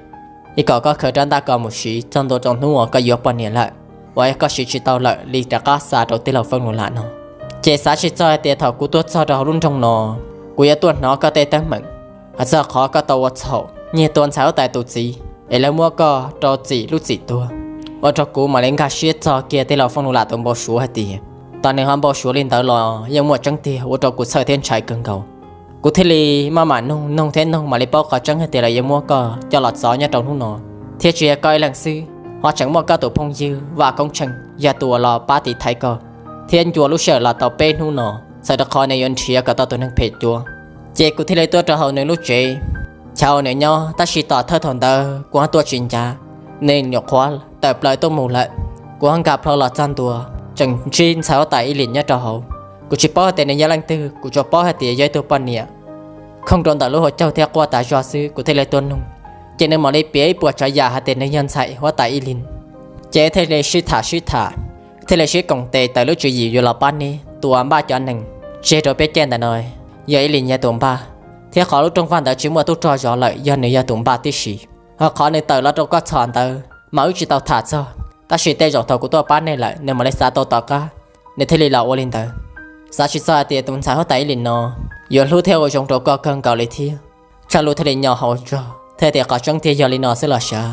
ib kom koj khaws rab ntaj ko mus siv txog ntua rau hnub uas koj yuav poj niam lawm, uas yog koj siv tsis tau lawm li rov qab xa rau tij laug Fooj Lub Lam no. Ces xav tsis txog hais tias thaum kuv tuaj txog rau hauv lub nroog no, kuv yuav tuaj hnov koj tej teeb meem, hais txog qhov koj tau ua txhaum nyiag tua ntxhais huab tais tus txiv es lawv muab koj rau txim lub txim tuag, ua rau kuv mam li nkag siab txog kiag tij laug Fooj Lub Lam tus npau suav hais tias, tos nws ho npau suav li ntawd los yeej muaj tseeb tiag, ua rau kuv txhawj thiab ntshai kawg nkaus. Kuv thiaj li maj mam nug nug thiab nug mam li paub qhov tseeb hais tias lawv yuav muab koj coj los txov nyob rau hnub no, thiab tsis yog koj ib leeg xwb, ho tseem muaj koj tus phooj ywg Vaj Koob Tsheej yog tus uas los pab tiv thaiv koj thiab ncua lub sij hawm los tau peb hnub no, txhawm rau qhov nws yuav nrhiav kom tau tus neeg phem cuav. Ces kuv thiaj li tuaj rau hauv nws lub tsev, chaw uas nws nyob, tab sis tom thawj thaum ntawd kuv ho tuaj tsis ncav, nws nyuam qhuav tawm plaws tuaj mus lawm. Kuv ho nkag plho los txog ntua, tseem ntsib ntxhais huab tais Ib Lim nyob rau hauv. Kuv tsis paub hais tias nws yog leej twg, kuv tsuas paub hais tias yog ib tug poj niam khooj rau ntawm lub hauv caug thiab quaj tas zog xwb, kuv thiaj li tuaj nug. Ces nws mam li piav ib puas tsav yam hais tias nws yog ntxhais huab tais Ib Lim. Ces thiaj li sib tham sib tham, thiaj li sib koom tes tawm lub tswv yim yuav los pab neb tua npaj cov neeg tseg rau peb caij ntawm no, yog Ib Lim yog tus npaj, thiab qhov lub rooj vag ntawd tsis muaj tub rog zov lawm yog nws yog tus npaj tib si. Ho qhov nws tawm los rau koj txhom ntawd mas wb tsis tau tham txog, tab sis tej zaum thaum kuv tuaj pab nej lawm nws mam li xav tau tom qab, nws thiaj li los ua li ntawd. Xav tsis txog hais tias tus ntxhais huab tais Ib Lim no yuav hlub thiab ua zoo rau koj kawg nkaus li thiab. Tshaj Lus thiaj li nyo hau zog thiaj tias, qhov tseeb tiag yog li no xwb los sav?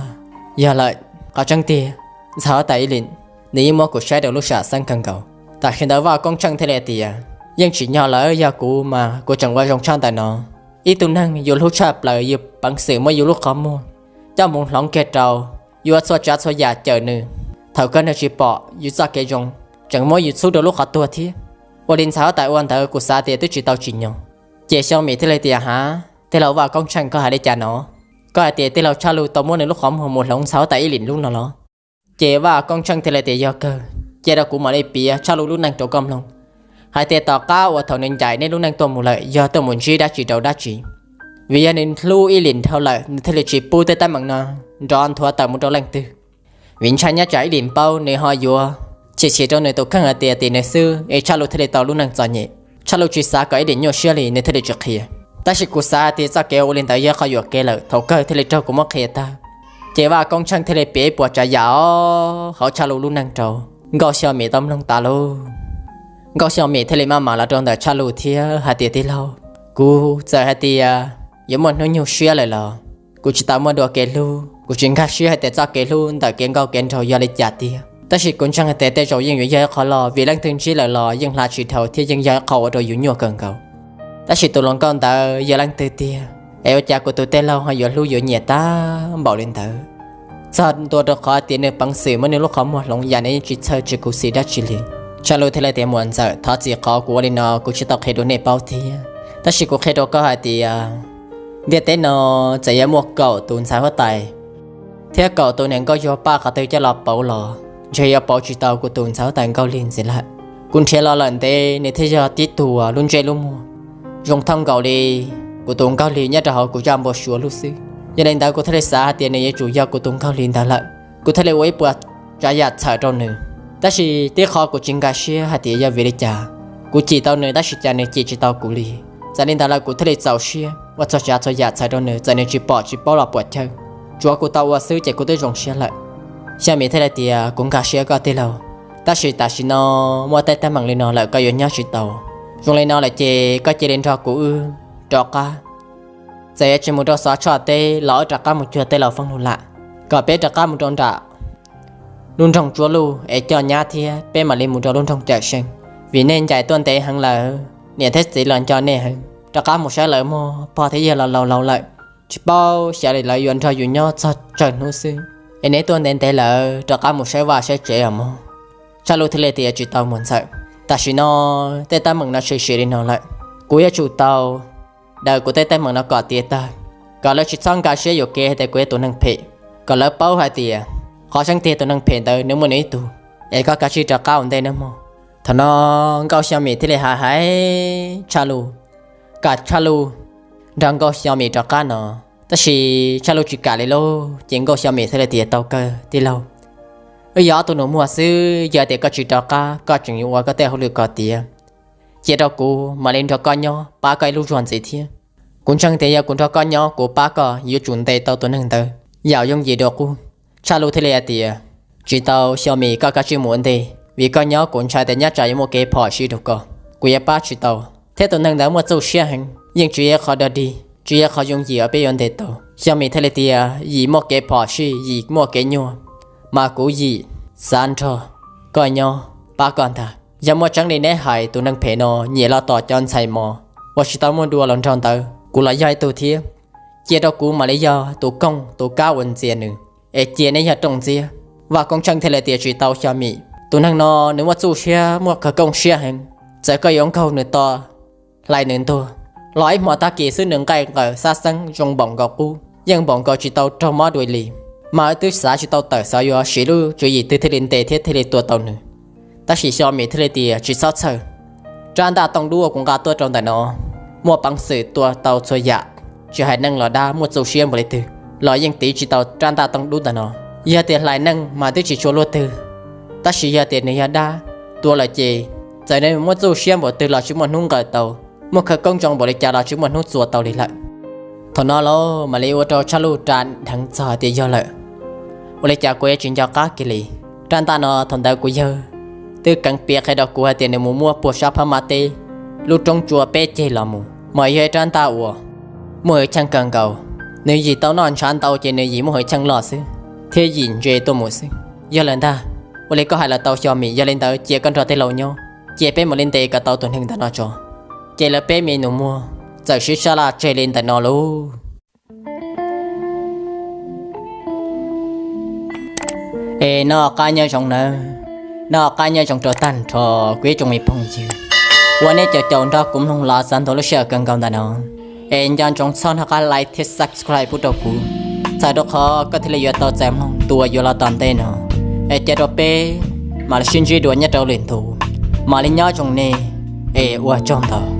Yog lawm, qhov tseeb tiag, ntxhais huab tais Ib Lim, nws yeej muab kuv saib rau lub sam xeeb kawg nkaus. Tam sim ntawd Vaj Koob Tsheej thiaj li tias, yeej tsim nyog lawm, yog kuv mas kuv tseem ua zoo tshaj ntawm no. Ib tug neeg yus hlub tshaj plaws yus peev xwm muab yus lub qhov muag coj mus hloov kiag rau, yus ua txhua tsav txhua yam cawm nws, thaum kawg nws tsis pom yus txoj kev zoo, tseem muab yus txhub rau lub qhov tuag thiab. Ua li ntxhais huab tais ua ntawd kuv xav tias twb tsis tau tsim nyog. Ces Xyoo Mim thiaj li tias, hav, tij laug Vaj Koob Tsheej, koj hais li cas no? Koj hais tias tij laug Tshaj Lus tau muab nws lub qhov muag mus hloov ntxhais huab tais Ib Lim lub no los? Ces Vaj Koob Tsheej thiaj li tias, yog kawg, cia rau kuv mam li piav Tshaj Lus lub neej rau koj mloog, hais tias tom qab uas thaum nws ncaim nej lub neej tuaj mus lawm yog tuaj mus ntsib dab tsi rau dab tsi. Vim yog nws hlub Ib Lim dhau lawm nws thiaj li tsis pub tej teeb meem no nrov nthuav tawm mus rau leej twg. Vim ntshai nyob tsam Ib Lim paub nws ho yuav chim chim rau nws tus kheej hais tias tim nws xwb es Tshaj Lus thiaj li tau lub neej txom nyem. Tshaj Lus tsis xav kom Ib Lim nyuaj siab li nws thiaj li tsis qhia. Tab sis kuv xav hais tias txoj kev ua li ntawd yog qhov yuam kev lawm, thaum kawg thiaj li raug kuv muab qhia tag. Ces Vaj Koob Tsheej thiaj li piav ib puas tsav yam hauv Tshaj Lus lub neej rau Nkauj Xyoo Mim tau mloog tas lauj. Nkauj Xyoo Mim thiaj li maj mam los rau ntawm Tshaj Lus thiab hais tias, tij laug, kuv txawm hais tias yuav muaj hnub nyuaj siab lawm los kuv tsis tau muaj dua kev hlub, kuv tsis nkag siab hais tias txoj kev hlub ntawm kev nkauj kev nraug yog li cas tiag. Tab sis kuv ntseeg hais tias tej zaum yeej yuav yog ib qho loj, vim leej twg ntsib lawm los yeej hla tsis dhau thiab yeej yog ib qho ua rau yus nyuaj kawg nkaus. Tab sis tus hluas nkauj ntawd yog leej twg tiag es ua cas kuv tus tij laug ho yuav hlub yuav nyiam tag npaum li ntawd? Txog ntua rau qhov tias nws peev xwm muab nws lub qhov muag hloov yam nws yeej tsis txhawj tsis khuv xim dab tsi li. Tshaj Lus thiaj li tias, muam ntxawm, thov txim qhov kuv ua li no kuv tsis tau qhia rau nej paub thiab. Tab sis kuv qhia rau koj hais tias ntiaj teb no txawm yuav muaj kaum tus ntxhais huab tais thiab kaum tus niam nkauj yuag paj qhov twg coj los pauv los ntshe yuav pauv tsis tau kuv tus ntxhais huab tais Nkauj Lig ntxiv lawm. Kuv nrhiav los lawm ntev nws thiaj yog tib tug lub ntsej lub muag zoo thooj nkaus li kuv tus Nkauj Lig nyob rau hauv kuv zaj npau suav lub xwb. Yog li ntawd kuv thiaj li xav hais tias nws yuav tsum yog kuv tus Nkauj Lig ntawd lawm. Kuv thiaj li ua ib puas tsav yam txhawm rau nws. Tab sis tib qho kuv tsis nkag siab hais tias yog vim li cas kuv cim tau nws tab sis cas nws cim tsis tau kuv li. Txawm li ntawd lawm kuv thiaj li txaus siab ua txhua tsav txhua yam txhawm rau nws, txawm nws tsis pom tsis paub los puas chawj. Tsuav kuv tau ua xwb ces kuv twb zoo siab lawm. Xyoo Mim thiaj li tias, kuv nkag siab koj tij laug, tab sis tam sim no muaj tej teeb meem li no lawm koj yuav nyob tsis tau. Zoo li no lawm ces koj cia li nrog kuv wb rov qab. Txawm yuav tsis mus rau Xov Tshoj teb los wb rov qab mus cuag tij laug Fooj Lub Lam, kom peb rov qab mus rau nram lub nroog Tsuab Luj es coj nyab thiab peb mam li mus rau lub nroog Cawm Seej. Vim nej ncaim tuaj ntev heev lawm, niam thiab txiv los nco nej heev. Rov qab mus saib lawv muaj pog thiab yawg los laus laus lawm, tsis paub xyov li lawv yuav nrog yus nyob txog tsawg hnub xwb. Es neb tuaj ntev ntev lawm, rov qab mus saib vaj saib tsev os mog. Tshaj Lus thiaj li tias, tsis tau muam ntxawm, tam sim no tej teeb meem no tshwm sim li no lawm, kuv yuav tsum tau daws kuv tej teeb meem no kom tiav tag, kom lawv tsis txhob nkag siab yuam kev hais tias kuv yog tus neeg phem, kom lawv paub hais tias qhov tseeb tiag tus neeg phem ntawd nws muaj nws ib tug, es koj kav tsij rov qab ua ntej nawb mog. Thaum no Nkauj Xyo Mim thiaj li hais hais Tshaj Luj, kom Tshaj Luj nrog Nkauj Xyo Mim rov qab no. Tab sis Tshaj Luj tsis kam li lauj, ces Nkauj Xyo Mim thiaj li tias tau kawg tij laug, wb yog ob tug nus muag xwb, yog tias koj tsis rov qab koj tseem yuav ua koj tej hauj lwm kom tiav, cia rau kuv mam li nrog koj nyob pab koj ib lub zog ntxiv thiab. Kuv ntseeg tias yog kuv nrog koj nyob kuv pab koj yuav tsum ntes tau tus neeg ntawd, yam yooj yim dua qub. Tshaj Luj thiaj li hais tias tsis tau Xyo Mim, koj kav tsij mus ua ntej, vim koj nyob kuv ntshai tias nyob tsam yuav muaj kev phom sij rau koj, kuv yuav pab tsis tau. Thiab tus neeg ntawd muaj txuj siab heev, yeej tsis yog qhov dog dig, tsis yog qhov yooj yim uas peb yuav ntes tau. Xyo Mim thiaj li tias yim muaj kev phom sij, yim muaj kev nyuaj, mas kuv yim xav nrog koj nyob pab koj ntag. Yog muaj tseeb li neb hais tus neeg phem no nyiam los tom cov ntxhais mos uas tsis tau muaj dua los nrog ntawd, kuv los yog ib tug thiab. Cia rau kuv mam li yog tus kooj tus kab uas ntxias nws, es cia neb yog rooj ntxiab. Vaj Koob Tsheej thiaj li tias tsis tau Xyo Mim, tus neeg no nws muaj txuj siab muaj khawv koob siab heev, txawm koj yuav nkaug nws to, hlais nws ntuag los ib hmo tag kis xwb nws nqaij nqawm xab xeeb zoo npaum nkaus qub, yeej npaum nkaus tsis tau raug mob dua li. Mas wb twb xav tsis tau tawm xav yuav siv lub tswv yim twg thiaj li ntes thiab thiaj li tua tau nws. Tab sis Xyo Mim thiaj li tias tsis txhob txhawj, rab ntaj tooj dub uas kuv nqa tuaj rau ntawm no muaj peev xwm tua tau txhua yam, tsis hais neeg los dab muaj txuj siab npaum li twg los yeej tiv tsis tau rab ntaj tooj dub ntawm no. Yog tias hlais neeg mas twb tsis tshua luaj twg, tab sis yog tias nws yog dab, tua lawm ces txawm nws muaj txuj siab npaum twg los tsis muaj hnub nqawm tau, muaj khawv koob zoo npaum li cas los tsis muaj hnub txua tau li lawm. Thaum no los mam li ua rau Tshaj Luj ras dheev txog tias yog lawm, ua li cas kuv yuav tsis nco qab kiag li. Rab ntaj no thaum ntawd kuv yawg twb keev piav qhia rau kuv hais tias nws mus muab puag sab Phab Mab teb lub roob tsua peb ceg los mus, mas yog ib rab ntaj uas muaj hwj chim kawg nkaus. Nws yim tau noj ntshav ntau ces nws yim muaj hwj chim loj xwb thiab yim ntse tuaj mus xwb. Yog lawm ntag, ua li koj hais los tau Xyo Mim, yog li ntawd cia koj nrog tij laug nyob, cia peb mus li ntes kom tau tus neeg ntawm no tso. Ces lawv peb me nus muag txawm sib sab laj tseg li ntawm no lauj. Es noj qab nyob zoo nawb, noj qab nyob zoo rau tag nrho kuv ib tsoom me phooj ywg uas nej caum caum nrog kuv mloog los txog ntua lub sij hawm kawg nkaus ntawm no. Es nco ntsoov txhob nco qab like thiab subscribe pub rau kuv, txhawm rau qhov koj thiaj li yuav tau txais mloog tus uas yuav los tom ntej no. Es cia rau peb mam li sib ntsib dua nyob rau lwm ntu, mam li nyob zoo nej, es ua tsaug ntau.